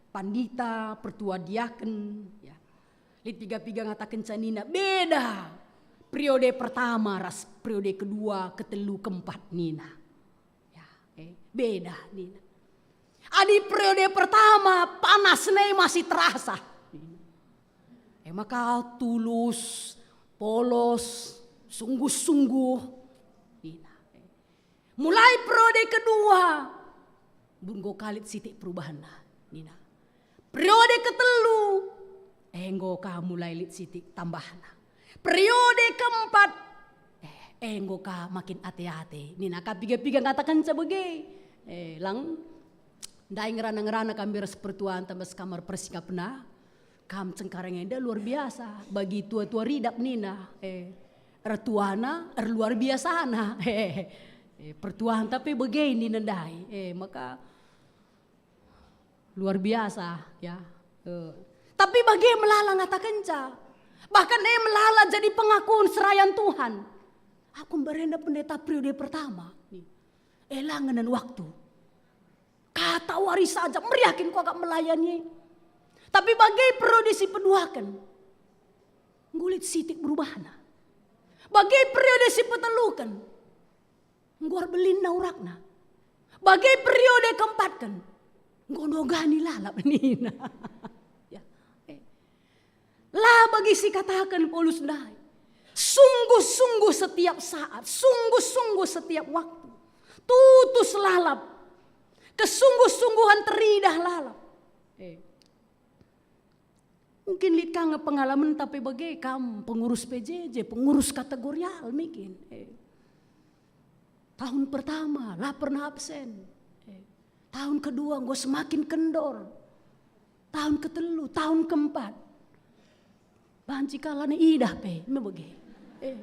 pandita, pertua diaken, ya. Lit piga-piga ngatakenca nina, beda periode pertama ras periode kedua, ketelu, keempat nina. Ya, eh, beda nina. Adi periode pertama panas ne masih terasa. Eh, maka tulus, polos, sungguh-sungguh nina. Mulai periode kedua, enggo ka lit sitik perubahanna nina. Periode ketelu, enggo ka mulai lit sitik tambahna. Periode keempat, eh, enggo ka makin ate-ate. Nina ka piga-piga ngatakenca bage. Eh, lang, ndai ngerana-ngerana kami ras pertuanta bas kamar persikapna. Kam Cengkareng enda luar biasa. Bagi tua-tua Ridap nina, eh, ertuana, erluar biasana. Eh, pertuanta pe bage nina ndai. Eh, maka luar biasa, ya. Eh. Tapi bage melala ngatakenca. Bahkan e melala jadi pengakun serayan Tuhan. Aku mbarenda pendeta periode pertama. Nih. E la ngenen waktu. Kata wari saja meriah kin kuakap melayani. Tapi bage periode si peduaken. Enggo lit sitik berubahna. Bage periode si peteluken. Enggo erbelinna urakna. Bage periode keempatken, enggo nogani lalap nina. Ya, eh. La bagi si kataken Paulus ndai. Sungguh-sungguh setiap saat, sungguh-sungguh setiap waktu. Tutus lalap. Kesungguh-sungguhan teridah lalap. Eh. Mungkin lit ka nge pengalamenta pe bage kam pengurus P J J, pengurus kategorial mungkin. Eh. Tahun pertama la pernah absen. Eh. Tahun kedua enggo semakin kendor. Tahun ketelu, tahun keempat. Banci kalak idah pe, me bage. Eh.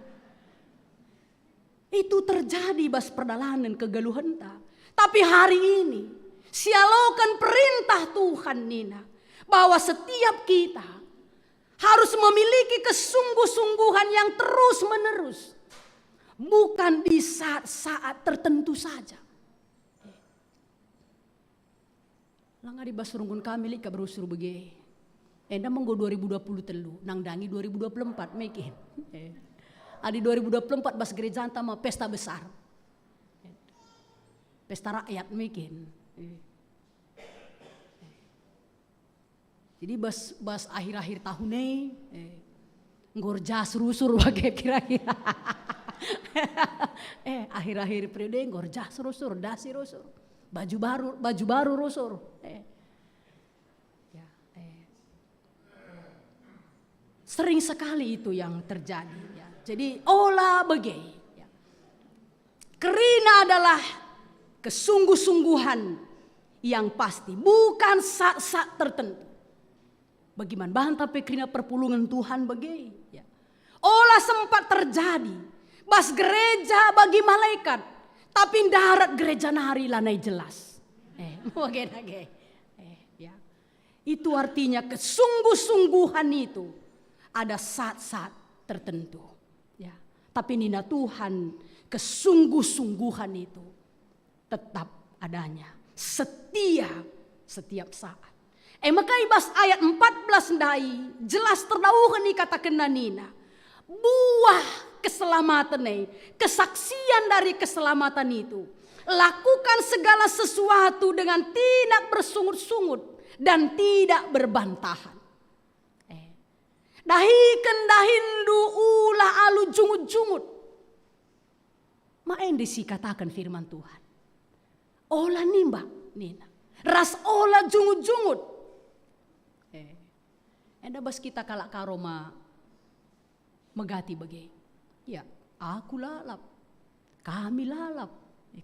Itu terjadi bas perdalanen kegeluhenta. Tapi hari ini, sialoken perintah Tuhan nina, bahwa setiap kita harus memiliki kesungguh-sungguhan yang terus-menerus. Bukan di saat-saat tertentu saja. Lang adi bas rungkun kami lit ka berusur bage. Enda me enggo dua ribu dua puluh telu, nandangi dua ribu dua puluh empat mungkin. Eh. Adi dua ribu dua puluh empat bas gerejanta me pesta besar. Pesta rakyat mungkin. Eh. Jadi bas, bas akhir-akhir tahun e, eh, enggo erjas rusur bage kira-kira. Eh, akhir-akhir periode enggo erjas rusur, dasi rusur. Baju baru, baju baru rusur. Eh. Ya, eh. Sering sekali itu yang terjadi, ya. Jadi, ola bage, ya. Kerina adalah kesungguh-sungguhan yang pasti, bukan saat-saat tertentu. Bagi man banta pe kerina perpulungen Tuhan bage, ya. Ola sempat terjadi bas gereja bagi malaikat, tapi ndarat gereja nari lanai jelas. Eh, bage dage. Eh, ya. Itu artinya kesungguh-sungguhan itu ada saat-saat tertentu. Ya. Tapi nina Tuhan, kesungguh-sungguhan itu tetap adanya, setia setiap saat. E maka i bas ayat empat belas ndai jelas terdauhen ikatakenna nina, buah keselamaten e, kesaksian dari keselamatan itu, lakukan segala sesuatu dengan tidak bersungut-sungut dan tidak berbantahan. Eh. Dahiken dahinndu ulah alu jungut-jungut. Ma enda si kataken firman Tuhan. Ola nimbak, nina. Ras ola jungut-jungut. Eh. Enda bas kita kalak Karo ma megati bage. Ya, aku lalap. Kami lalap.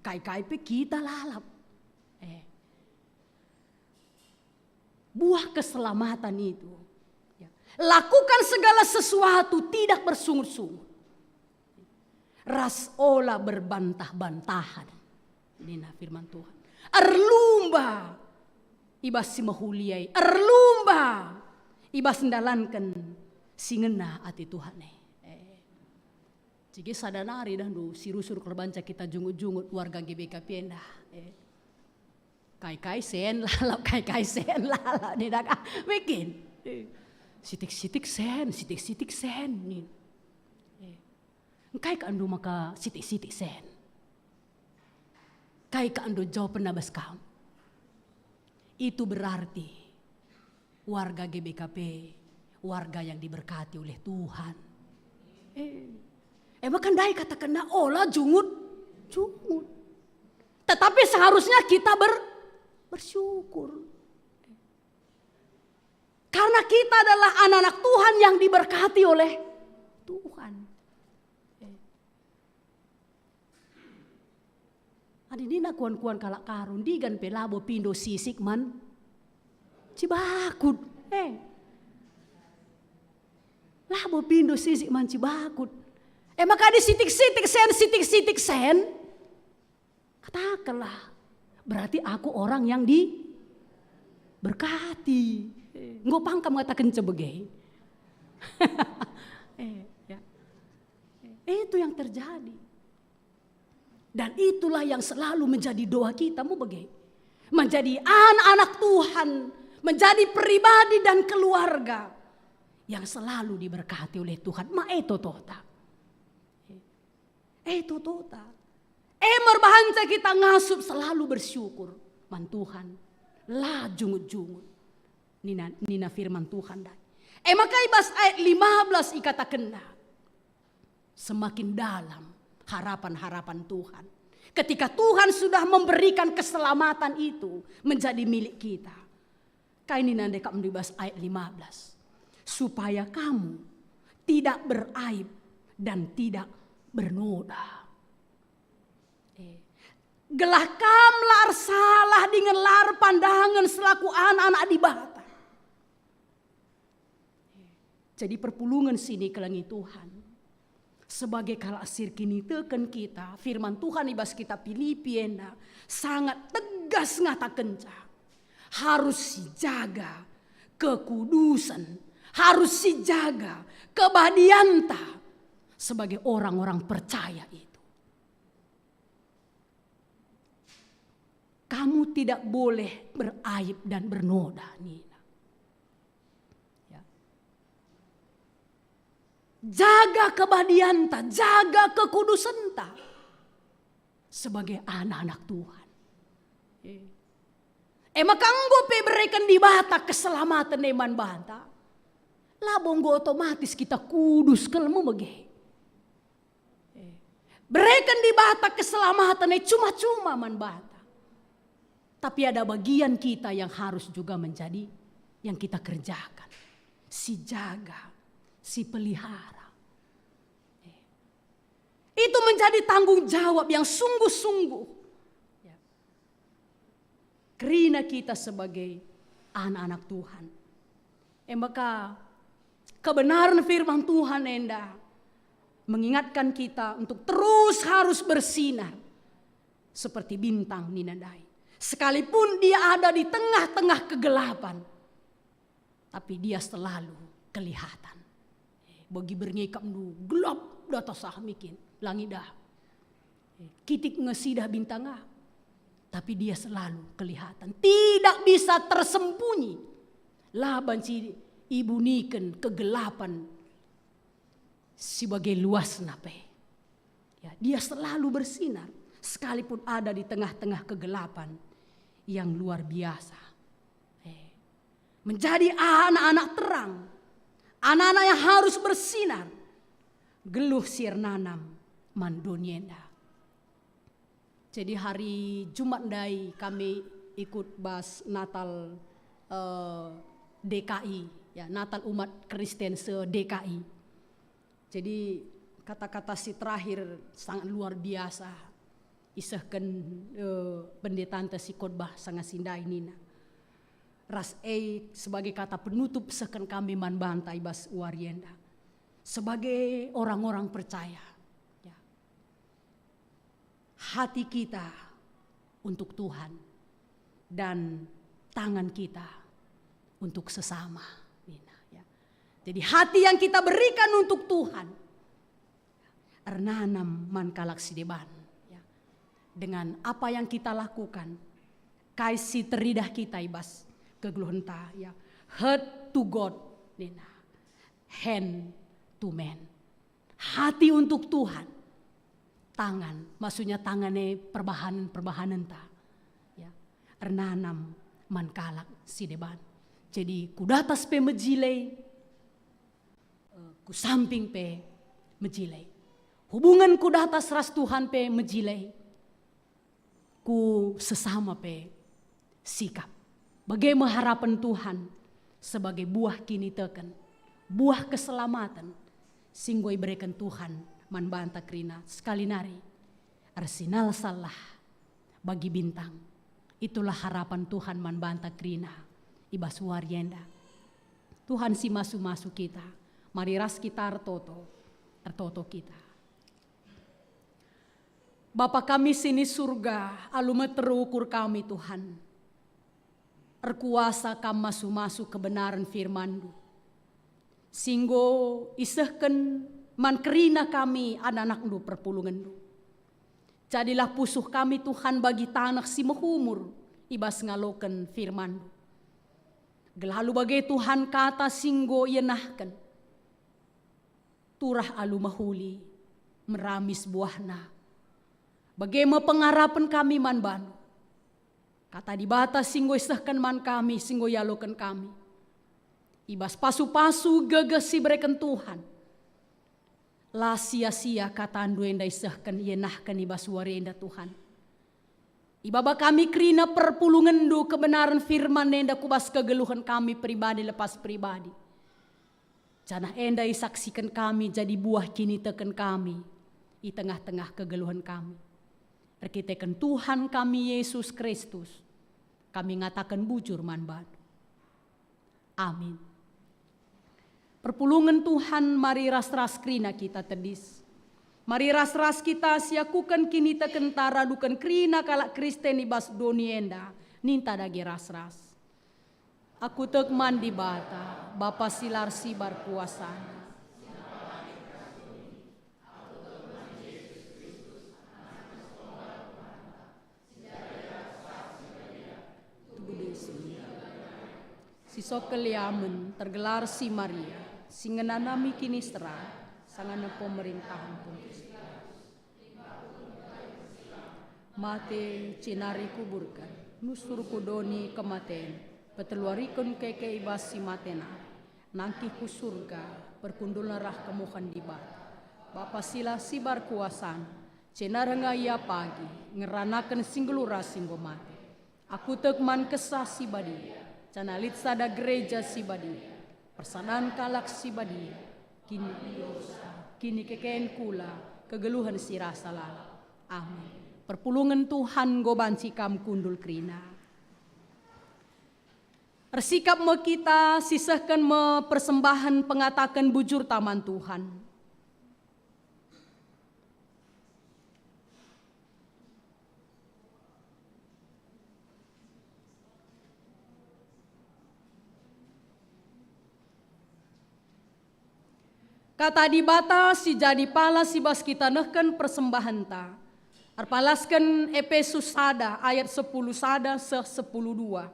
Kai-kai pe kita lalap. Eh. Buah keselamatan itu. Ya. Lakukan segala sesuatu tidak bersungut-sungut. Ras ola berbantah-bantahan. Nina firman Tuhan. Erlumba i bas si mehuliai. Erlumba i bas ndalanken si ngena ate Tuhan e. Eh. Cige sada nari dah ndu si rusur kerbanca kita jungut-jungut warga G B K P enda. Eh. Kai-kai sen lalap, kai-kai sen lalap, nina ka. Mungkin. Eh. Sitik-sitik sen, sitik-sitik sen, nin. Eh. Engkai ka ndu maka sitik-sitik sen? Kai ka ndu jawapenna bas kam? Itu berarti warga G B K P, warga yang diberkati oleh Tuhan. Eh, emang kan ndai katakenna ola jungut-jungut. Tetapi seharusnya kita ber-, bersyukur. Karena kita adalah anak-anak Tuhan yang diberkati oleh Tuhan. Eh. Adi nina kuan-kuan kalak Karo, ndigan pe labo pindo sisik man cibakut. Eh. Labo pindo sisik man cibakut. E maka adi sitik-sitik sen, sitik-sitik sen, katakenlah, berarti aku orang yang diberkati. Enggo pangkam ngataken cebege. Eh, ya. Itu yang terjadi. Dan itulah yang selalu menjadi doa kita, mu bage. Menjadi anak-anak Tuhan, menjadi pribadi dan keluarga yang selalu diberkati oleh Tuhan. Ma e totota. E totota. E, merbahanca kita ngasup selalu bersyukur man Tuhan, la jungut-jungut. Nina, nina firman Tuhan ndai. E maka i bas ayat lima belas ikatakenna, semakin dalam harapan-harapan Tuhan. Ketika Tuhan sudah memberikan keselamatan itu menjadi milik kita. Kai nina ndai kap i bas ayat lima belas? Supaya kamu tidak beraib dan tidak bernoda. Eh, gelah kam la ersalah dingen la erpandangen selaku anak-anak Dibata. Jadi perpulungen si ikelengi Tuhan. Sebagai kalak si erkiniteken kita, firman Tuhan i bas kitab Pilipi enda sangat tegas ngatakenca, harus sijaga kekudusen, harus sijaga kebadianta sebagai orang-orang percaya itu. Kamu tidak boleh beraib dan bernoda, nina. Ya. Jaga kebadianta, jaga kekudusenta sebagai anak-anak Tuhan. E maka enggo pe bereken Dibata keselamaten e man banta, labo enggo otomatis kita kudus kal me bage. E, bereken Dibata keselamaten e cuma-cuma man banta. Tapi ada bagian kita yang harus juga menjadi yang kita kerjakan. Sijaga, sipelihara. E, itu menjadi tanggung jawab yang sungguh-sungguh. Ya. Kerina kita sebagai anak-anak Tuhan. E maka kebenaran firman Tuhan enda mengingatkan kita untuk terus harus bersinar seperti bintang nina ndai. Sekalipun dia ada di tengah-tengah kegelapan, tapi dia selalu kelihatan. Bagi berngi ikapndu gelap data sah mikin, langi dah. Kitik nge sidah bintang ah. Tapi dia selalu kelihatan. Tidak bisa tersembunyi. La banci ibuniken kegelapan si bage luasna pe. Ya, dia selalu bersinar, sekalipun ada di tengah-tengah kegelapan yang luar biasa. Eh, menjadi anak-anak terang, anak-anak yang harus bersinar, geluh si ernanam man doni enda. Jadi hari Jumat ndai kami ikut bas Natal, eh, D K I, ya, Natal umat Kristen se-D K I. Jadi kata-kata si terakhir sangat luar biasa. Isehken, eh, pendetanta si khotbah sanga si ndai nina, ras e sebagai kata penutup sehken kami man banta i bas wari enda. Sebagai orang-orang percaya, ya, hati kita untuk Tuhan dan tangan kita untuk sesama, nina, ya. Jadi hati yang kita berikan untuk Tuhan ernanam man kalak si deban, ya. Dengan apa yang kita lakukan, kai si teridah kita i bas kegeluhenta, ya. Heart to God, nina. Hand to man. Hati untuk Tuhan. Tangan, maksudnya tangan e perbahanen-perbahanenta. Ya. Ernanam man kalak si deban. Jadi ku datas pe mejile, eh, ku samping pe mejile. Hubungan ku datas ras Tuhan pe mejile. Ku sesama pe sikap. Bage me harapen Tuhan sebagai buah kiniteken, buah keselamaten si enggo ibereken Tuhan man banta kerina sekali nari ersinalsallah bagi bintang. Itulah harapan Tuhan man banta kerina i bas wari enda. Tuhan si masu-masu kita, mari ras kita ertoto, ertoto kita. Bapa kami si ni Surga, alu meter ukur kami, Tuhan. Erkuasa Kam masu-masu kebenaren firman-Ndu, si enggo isehken man kerina kami anak-anak-Ndu perpulungen-Ndu. Jadilah pusuh kami, Tuhan, bagi taneh si mehumur i bas ngaloken firman-Ndu. Gelah alu bage, Tuhan, kata si enggo ienahken turah alu mehuli, meramis buahna. Bage me pengarapen kami man bandu. Kata Dibata si enggo isehken man kami, si enggo ialoken kami. I bas pasu-pasu gegeh si ibereken Tuhan. La sia-sia katandu enda isehken, ienahken i bas wari enda, Tuhan. Ibaba kami kerina perpulungenndu, kebenaren firman enda ku bas kegeluhen kami pribadi lepas pribadi. Janah enda isaksiken kami jadi buah kiniteken kami i tengah-tengah kegeluhen kami. Erkiteken Tuhan kami Yesus Kristus, kami ngataken bujur man bandu. Amin. Perpulungen Tuhan, mari ras-ras kerina kita tedis. Mari ras-ras kita siakuken kinitekenta raduken kerina kalak Kristen i bas doni enda, ninta dage ras-ras. Aku tek man Dibata, Bapa si la ersibar kuasana. Tubuh Yesus. Si sokel liamen tergelar si Maria, si ngenanami kiniseran, sangana pemerintahan Pontius Pilatus. Mate, jenari kuburken, nusur ku doni kematen, peteluariken keke i bas si mate nari, nangkih ku Surga, perkundulna rah kemuhen Dibata, Bapa si la sibar kuasana, jenari nga Ia pagi, ngeranaken si nggeluh ras si enggo mate. Aku tek man Kesah Si Badia, janah lit sada Gereja Si Badia, persadan kalak si badia, kinidosa, kinikeken kula, kegeluhen si rasa lalap. Amin. Perpulungen Tuhan enggo banci kam kundul kerina. Ersikap me kita, sisehken me persembahen pengataken bujurta man Tuhan. Kata Dibata si jadi pala si bas kita nehken persembahenta. Erpalasken Epesus sada ayat sepuluh sada seh sepuluh dua.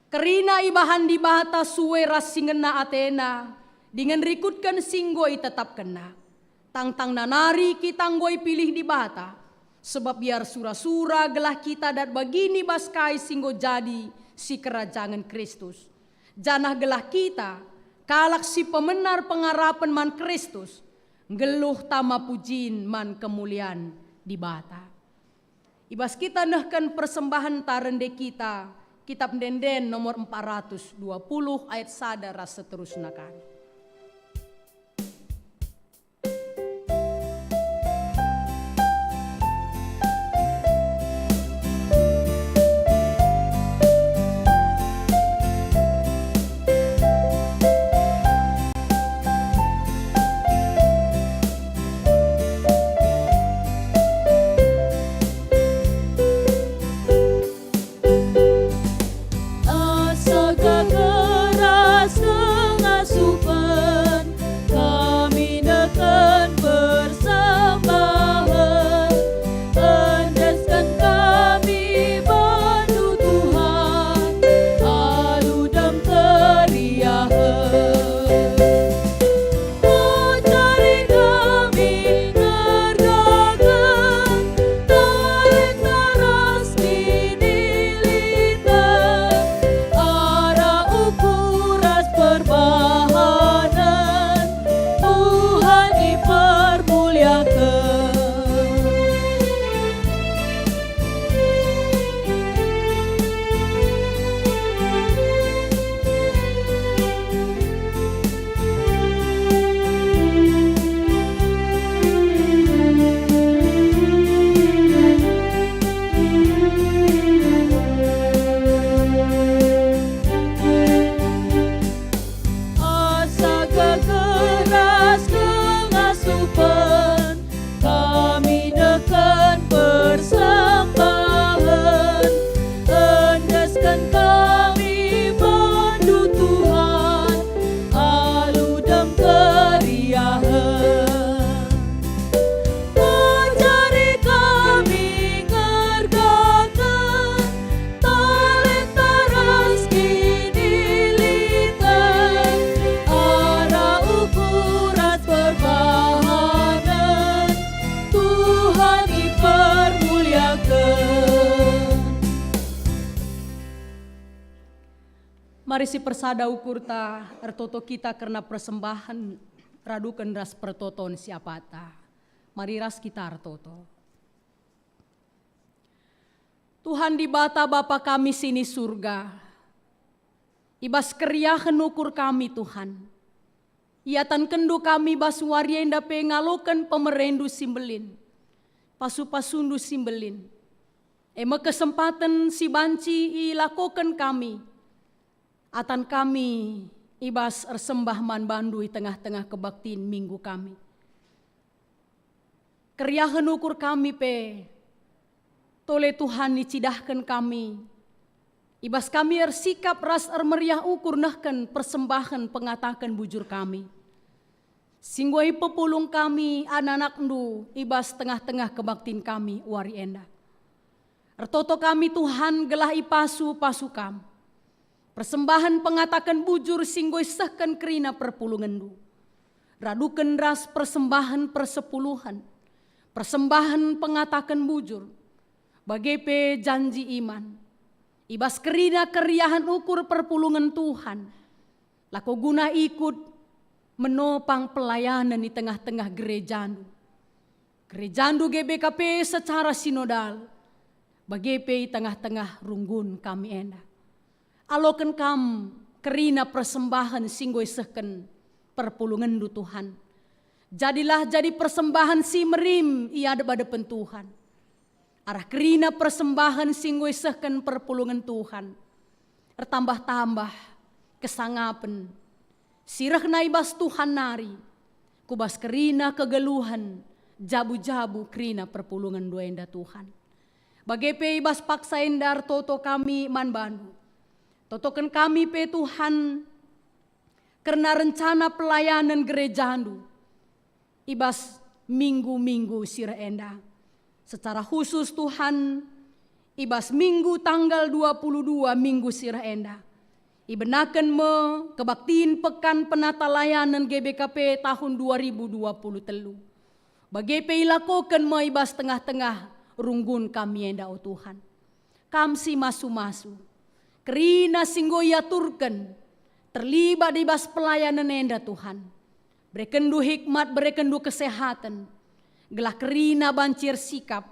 Kerina ibahan Dibata sue ras si ngena atena, dingen rikutken si enggo itetapkenNa. Tangtangna nari kita enggo ipilih Dibata, sebab Ia ersura-sura gelah kita dat bagin i bas kai si enggo jadi sikerajangen Kristus. Janah gelah kita, kalak si pemenar pengarapen man Kristus, nggeluh tama pujin man kemulian Dibata. I bas kita nehken persembahen ta rende kita, Kitab Ende-enden nomor empat ratus dua puluh ayat sada ras seterusna kan. Asa ka keras ngasup Mari sipersada ukurta, ertoto kita kerna persembahen raduken ras pertoton si apata. Mari ras kita ertoto. Tuhan Dibata, Bapa kami si ni Surga, i bas keriahen ukur kami, Tuhan, iatankenNdu kami bas wari enda pe ngaloken pemereNdu si mbelin, pasu-pasuNdu si mbelin, e me kesempaten si banci ilakoken kami, atan kami i bas ersembah man baNdu i tengah-tengah kebaktin minggu kami. Keriahen ukur kami pe, tole Tuhan icidahken kami, i bas kami ersikap ras ermeriah ukur nehken persembahen pengataken bujur kami, si enggo ipepulung kami anak-anakNdu i bas tengah-tengah kebaktin kami wari enda. Ertoto kami, Tuhan, gelah ipasu-pasu Kam. Persembahen pengataken bujur si enggo isehken kerina perpulungenNdu, raduken ras persembahen persepuluhen, persembahen pengataken bujur, bage pe janji iman, i bas kerina keriahen ukur perpulungen Tuhan, lako guna ikut menopang pelayanen i tengah-tengah gerejaNdu. GerejaNdu G B K P secara sinodal, bage pe i tengah-tengah runggun kami enda. Aloken Kam kerina persembahen si enggo isehken perpulungenNdu, Tuhan. Jadilah jadi persembahen si merim i adep-adepen Tuhan. Arah kerina persembahen si enggo isehken perpulungen Tuhan, ertambah-tambah kesangapen si rehna i bas Tuhan nari, ku bas kerina kegeluhen, jabu-jabu kerina perpulungenNdu enda, Tuhan. Bage pe i bas paksa enda ertoto kami man baNdu. Totoken kami pe, Tuhan, kerna rencana pelayanen gerejaNdu i bas minggu-minggu si reh enda. Secara khusus, Tuhan, i bas minggu tanggal dua puluh dua, minggu si reh enda, ibenaken me kebaktin Pekan Penatalayanen G B K P tahun dua ribu dua puluh telu. Bage pe ilakoken me i bas tengah-tengah runggun kami enda, o Tuhan. Kam si masu-masu, kerina si enggo iaturken terlibat i bas pelayanen enda, Tuhan. BerekenNdu hikmat, berekenNdu kesehaten, gelah kerina banci ersikap,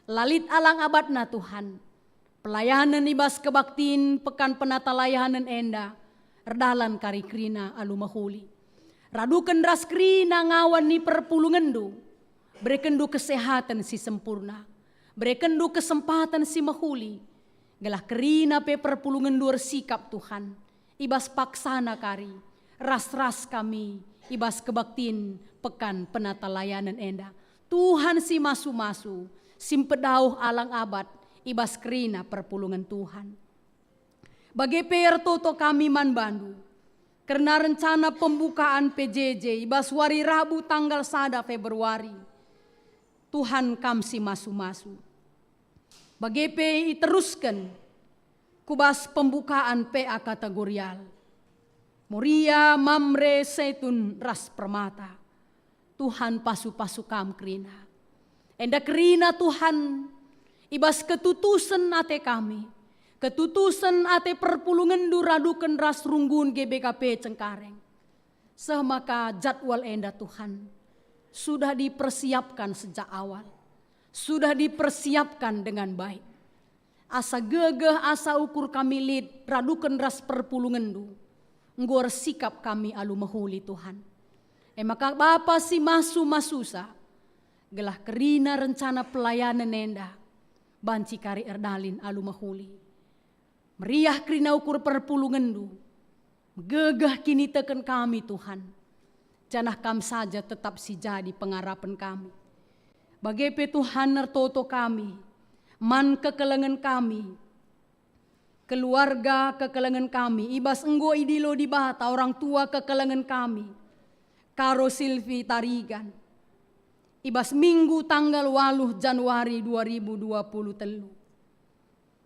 la lit alang abatna, Tuhan. Pelayanen i bas kebaktin Pekan Penatalayanen enda erdalan kari kerina alu mehuli. Raduken ras kerina ngawan ni perpulungenNdu, berekenNdu kesehaten si sempurna, berekenNdu kesempaten si mehuli, gelah kerina pe perpulungenNdu ersikap, Tuhan, i bas paksana kari, ras-ras kami i bas kebaktin Pekan Penatalayanen enda. Tuhan si masu-masu, si mpedauh alang abat i bas kerina perpulungen Tuhan. Bage pe ertoto kami man baNdu kerna rencana pembukaan P J J i bas wari Rabu tanggal sada Februari. Tuhan, Kam si masu-masu. Bage pe iterusken ku bas pembukaan P A kategorial, Moria, Mamre, Setun, ras Permata. Tuhan, pasu-pasu Kam kerina. Enda kerina, Tuhan, i bas ketutusen ate kami, ketutusen ate perpulungenNdu raduken ras runggun G B K P Cengkareng, seh maka jadwal enda, Tuhan, sudah dipersiapkan sejak awal, sudah dipersiapkan dengan baik. Asa gegeh, asa ukur kami lit raduken ras perpulungenNdu, enggo ersikap kami alu mehuli, Tuhan. E maka, Bapa si masu-masusa, gelah kerina rencana pelayanen enda banci kari erdalin alu mehuli. Meriah kerina ukur perpulungenNdu, megegeh kiniteken kami, Tuhan, janah Kam saja tetap si jadi pengarapen kami. Bage pe, Tuhan, ertoto kami man kekelengen kami, keluarga kekelengen kami, i bas enggo idilo Dibata orang tua kekelengen kami, Karo Silvi Tarigan, i bas Minggu tanggal waluh Januari dua ribu dua puluh telu.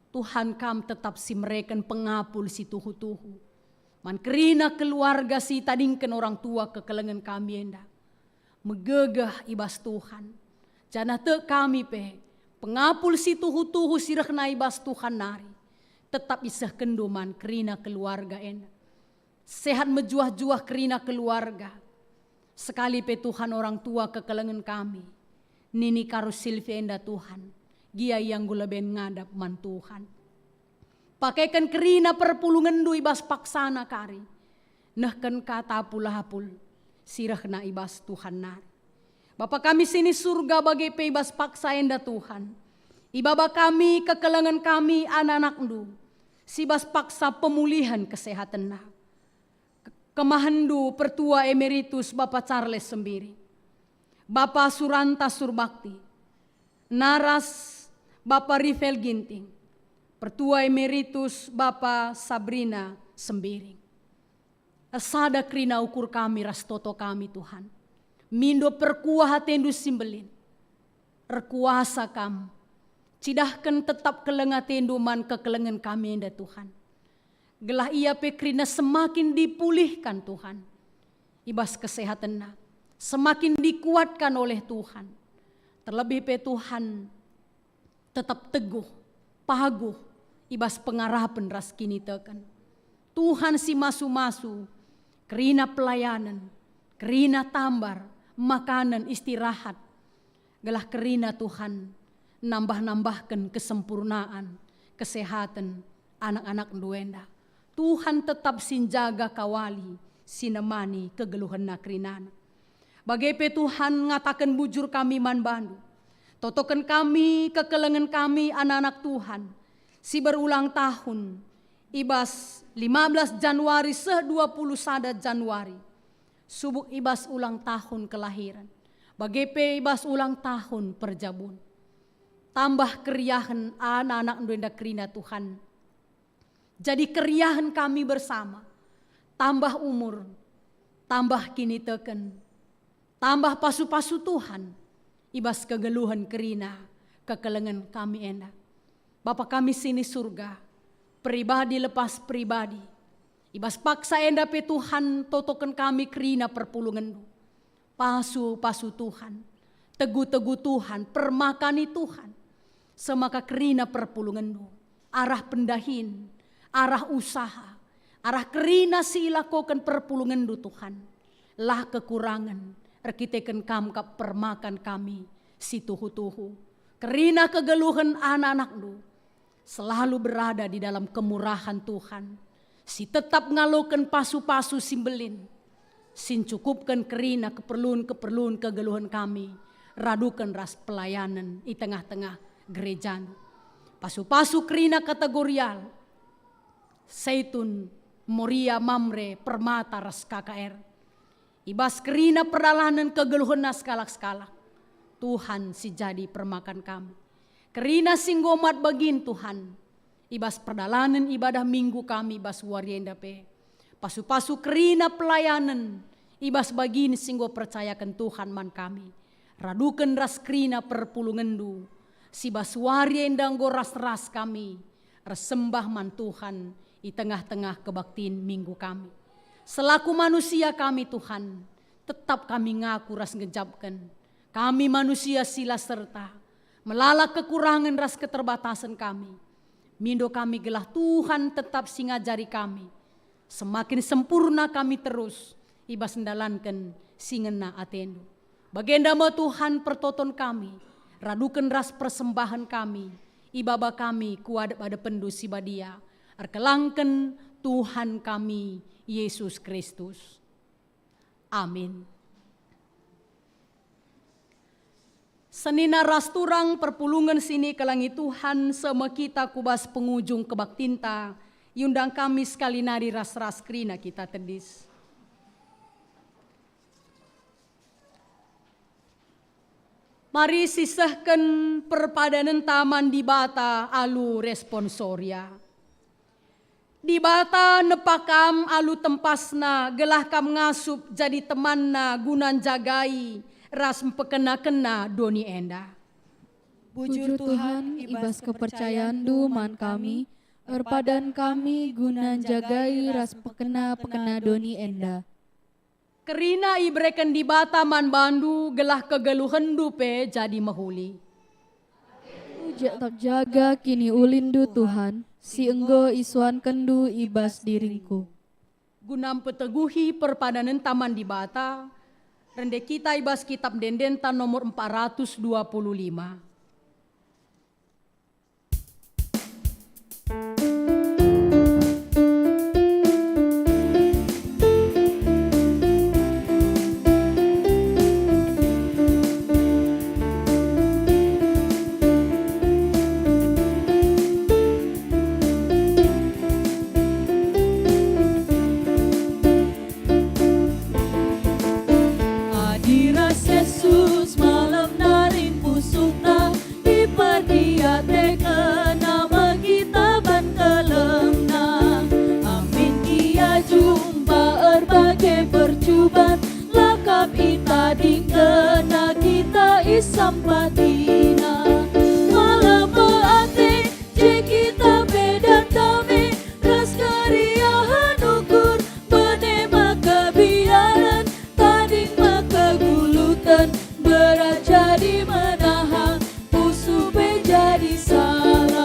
Tuhan, Kam tetap si mereken pengapul si tuhu-tuhu man kerina keluarga si itadingken orang tua kekelengen kami enda. Megegeh i bas Tuhan, janah tek kami pe pengapul si tuhu-tuhu si rehna i bas Tuhan nari, Tetap isehkenndu man kerina keluarga enda. Sehat mejuah-juah kerina keluarga. Sekali pe Tuhan orang tua kekelengen kami. Nini Karus Silvi enda Tuhan. Gia ia enggo leben ngadap man Tuhan. Pakeken kerina perpulungenndu i bas paksana kari. Nehken kata pulapul si rehna i bas Tuhan nari. Bapa kami si ni Surga, bage pe i bas paksa enda Tuhan. Ibaba kami kekelengen kami anak-anakndu si bas paksa pemulihen kesehatenna. Ke-, kemahenndu Pertua Emeritus Bapa Charles Sembiring, Bapa Suranta Surbakti, naras Bapa Rivel Ginting, Pertua Emeritus Bapa Sabrina Sembiring. Ersada kerina ukur kami ras toto kami, Tuhan. Mindo perkuah atendu si mbelin. Erkuasa Kam. Cidahken tetap keleng atendu man kekelengen kami enda, Tuhan. Gelah ia pe kerina semakin dipulihkan, Tuhan. I bas kesehatenna. Semakin dikuatkan oleh Tuhan. Terlebih pe, Tuhan, tetap teguh, paguh, i bas pengarapen ras kiniteken. Tuhan si masu-masu, kerina pelayanen, kerina tambar, makanen, istirahat, gelah kerina Tuhan nambah-nambahken kesempurnaan, kesehaten anak-anakndu enda. Tuhan tetap si njaga kawali, si nemani kegeluhenna kerinana. Bage pe Tuhan ngataken bujur kami man bandu. Totoken kami, kekelengen kami anak-anak Tuhan, si berulang tahun, i bas lima belas Januari seh dua puluh sada Januari, subuk i bas ulang tahun kelahiren, bage pe i bas ulang tahun perjabun. Tambah keriahen anak-anakndu enda kerina Tuhan. Jadi keriahen kami bersama, tambah umur, tambah kiniteken, tambah pasu-pasu Tuhan, i bas kegeluhen kerina kekelengen kami enda. Bapa kami si ni Surga, pribadi lepas pribadi, i bas paksa enda pe Tuhan totoken kami kerina perpulungenndu. Pasu-pasu Tuhan, tegu-tegu Tuhan, permakani Tuhan, semaka kerina perpulungenndu, arah pendahin, arah usaha, arah kerina si ilakoken perpulungenndu Tuhan, la kekurangen, erkiteken Kam kap permakan kami si tuhu-tuhu, kerina kegeluhen anak-anakndu, selalu berada di dalam kemurahan Tuhan, si tetap ngaloken pasu-pasu si mbelin, si ncukupken kerina keperlun-keperlun kegeluhen kami, raduken ras pelayanen i tengah-tengah gerejandu. Pasu-pasu kerina kategorial, Saitun, Moria, Mamre, Permata, ras K K R. I bas kerina perdalanen kegeluhenna sekalak-sekalak, Tuhan si jadi permakan kami. Kerina si enggo mat bagin Tuhan, i bas perdalanen ibadah Minggu kami bas wari enda pe. Pasu-pasu kerina pelayanen, i bas bagin si enggo percayaken Tuhan man kami. Raduken ras kerina perpulungenndu, si bas wari enda enggo ras-ras kami, ersembah man Tuhan i tengah-tengah kebaktin Minggu kami. Selaku manusia kami, Tuhan, tetap kami ngaku ras ngejapken. Kami manusia si la serta, melala kekurangen ras keterbatasen kami. Mindo kami gelah Tuhan tetap si ngajari kami. Semakin sempurna kami terus i bas ndalanken si ngena atendu. Bagenda me Tuhan pertoton kami, raduken ras persembahen kami, ibaba kami ku adep-adepenndu si badia, erkelangken Tuhan kami, Yesus Kristus. Amin. Senina ras turang perpulungen si nikelengi Tuhan, seh me kita ku bas pengujung kebaktinta, iundang kami sekali nari ras-ras kerina kita tedis. Mari sisehken perpadanenta man Dibata alu responsoria. Dibata nepa kam alu tempasNa, gelah kam ngasup jadi temanNa guna njagai ras mpekena-kena doni enda. Bujur Tuhan, i bas kepercayanndu man kami, erpadan kami guna njagai ras mpekena-pekena doni enda. Kerina ibereken Dibata man bandu, gelah kegeluhenndu pe jadi mehuli. Tetap jaga kiniulinndu, Tuhan, si enggo isuankenNdu i bas diringku. Guna mpeteguhi perpadanenta man Dibata, rende kita i bas Kitab Ende-endenta nomor empat ratus dua puluh lima. Adi ras Jesus malem nari pusuhna, iperdiatekenNa me kita ban kelemNa. Amin, Ia jumpa erbage percuban, lakap itadingkenNa, kita isampatiNa. Malem me ate, je kita pe dame, ras keriahen ukur, bene me kebiaren, tading me keguluten, berat jadi menahan, pusuh pe jadi salah.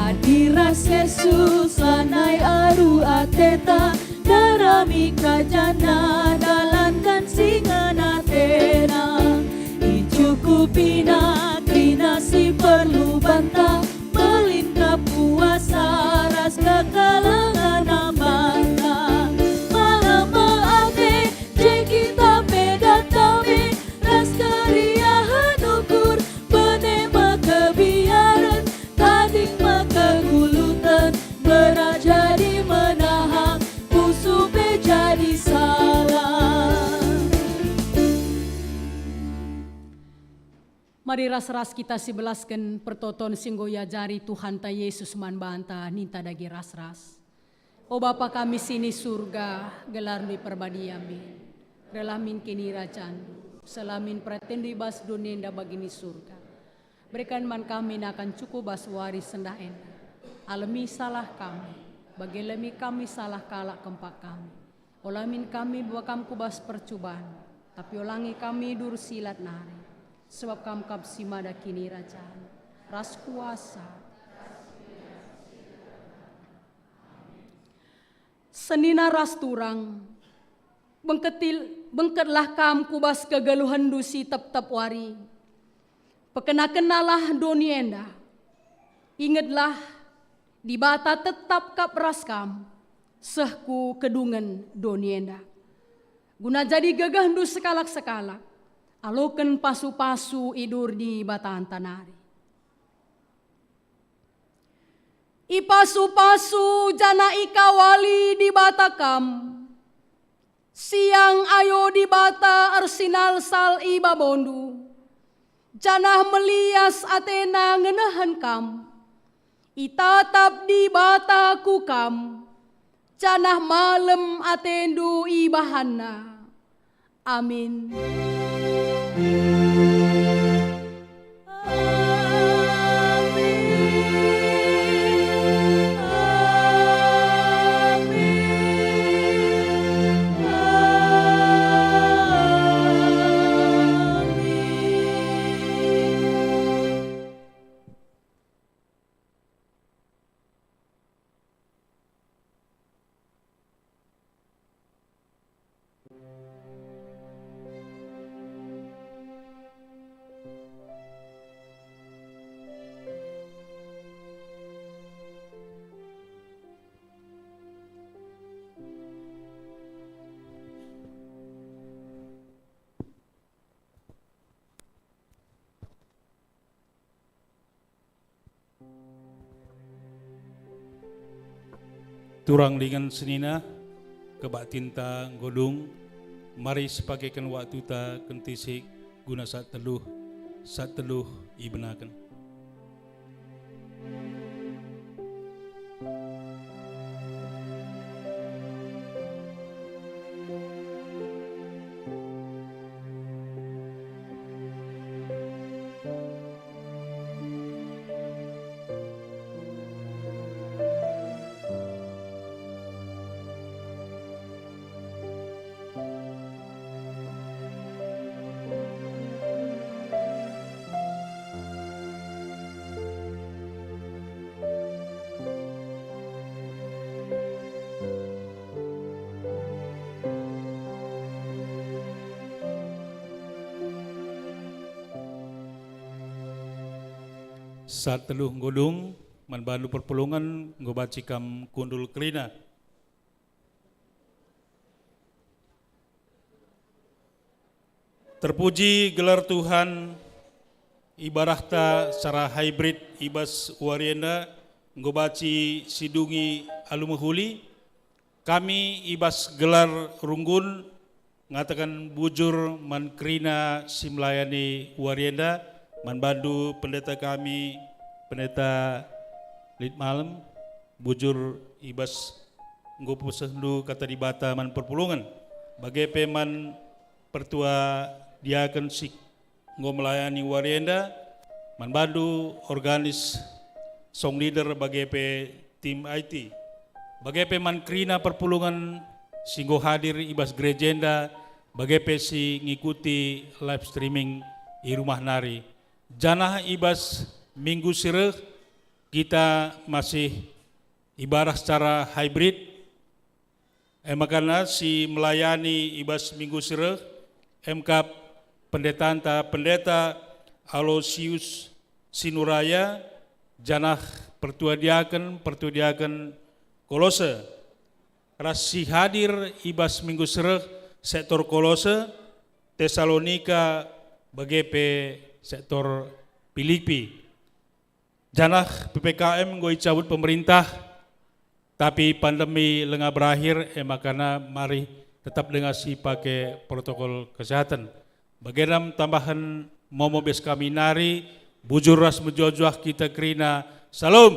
Adi ras Jesus lanai aru ateta, darami ka janah dalanken si ngena ateNa. Icukupina kerina si perlu banta, melin kap kuasa ras kekelengen banta. Malem me ate, je kita pe dame, ras keriahen ukur, bene me kebiaren, tading me keguluten, berat jadi menahan, pusuh pe jadi salah. Mari ras-ras kita sibelasken pertoton si enggo iajari Tuhanta Jesus man banta, ninta dage ras-ras. O Bapa kami si ni Surga, gelarNdu iperbadia min. Rehlah min kinirajanNdu, seh min peratenNdu i bas doni enda bagi ni Surga. Berikan man kami nakan cukup bas wari sendah enda. Alemi salah kami, bagi alemi kami salah kalak kempak kami. Ola min kami buakam ku bas percuban, tapi olangi kami i bas si lat nari. Sebab Kam kap si mada kinirajan, ras kuasa. Senina ras turang, bengketil-, bengketlah kam ku bas kegeluhenNdu si tep-tep wari. Pekena-kenalah doni enda. Ingetlah, Dibata tetap kap ras kam, seh ku kedungen doni enda. Guna jadi gegehndu sekalak-sekalak, aloken pasu-pasu i bas Dibatanta nari. Ipasu-pasu janah ikawali Dibata kam. Siang ayo Dibata ersinalsal i babondu, janah melias ateNa ngenehen kam. Itatap Dibata ku kam, janah malem atendu ibahanNa. Amin. Turang dingen senina, kebaktinta enggo dung, mari sipakeken waktuta kentisik guna saat teluh, saat teluh ibenaken. Saat teluh nggo dung, man bandu perpulungen enggo banci kam kundul kerina. Terpuji gelar Tuhan, ibadahta secara hybrid i bas wari enda enggo banci sidungi alu mehuli. Kami i bas gelar runggun ngataken bujur man kerina si melayani wari enda, man bandu pendeta kami, Pendeta Lit Malem, bujur i bas enggo pesehndu Kata Dibata man perpulungen, bage pe man pertua diaken si enggo melayani wari enda, man bandu organis, song leader, bage pe tim I T, bage pe man kerina perpulungen si enggo hadir i bas gereja enda, bage pe si ngikuti live streaming i rumah nari. Janah i bas minggu si reh kita masih ibadah secara hybrid, e makana si melayani i bas minggu si reh, emkap pendetanta Pendeta Aloysius Sinuraya, janah pertua diaken, pertua diaken Kolose, ras si hadir i bas minggu si reh sektor Kolose, Tesalonika, bage pe sektor Pilipi. Janah P P K M enggo icabut pemerintah, tapi pandemi langa berakhir, e makana mari tetap denga sipake protokol kesehatan. Bagenda tambahen momo bas kami nari, bujur ras mejuah-juah kita kerina. Salom.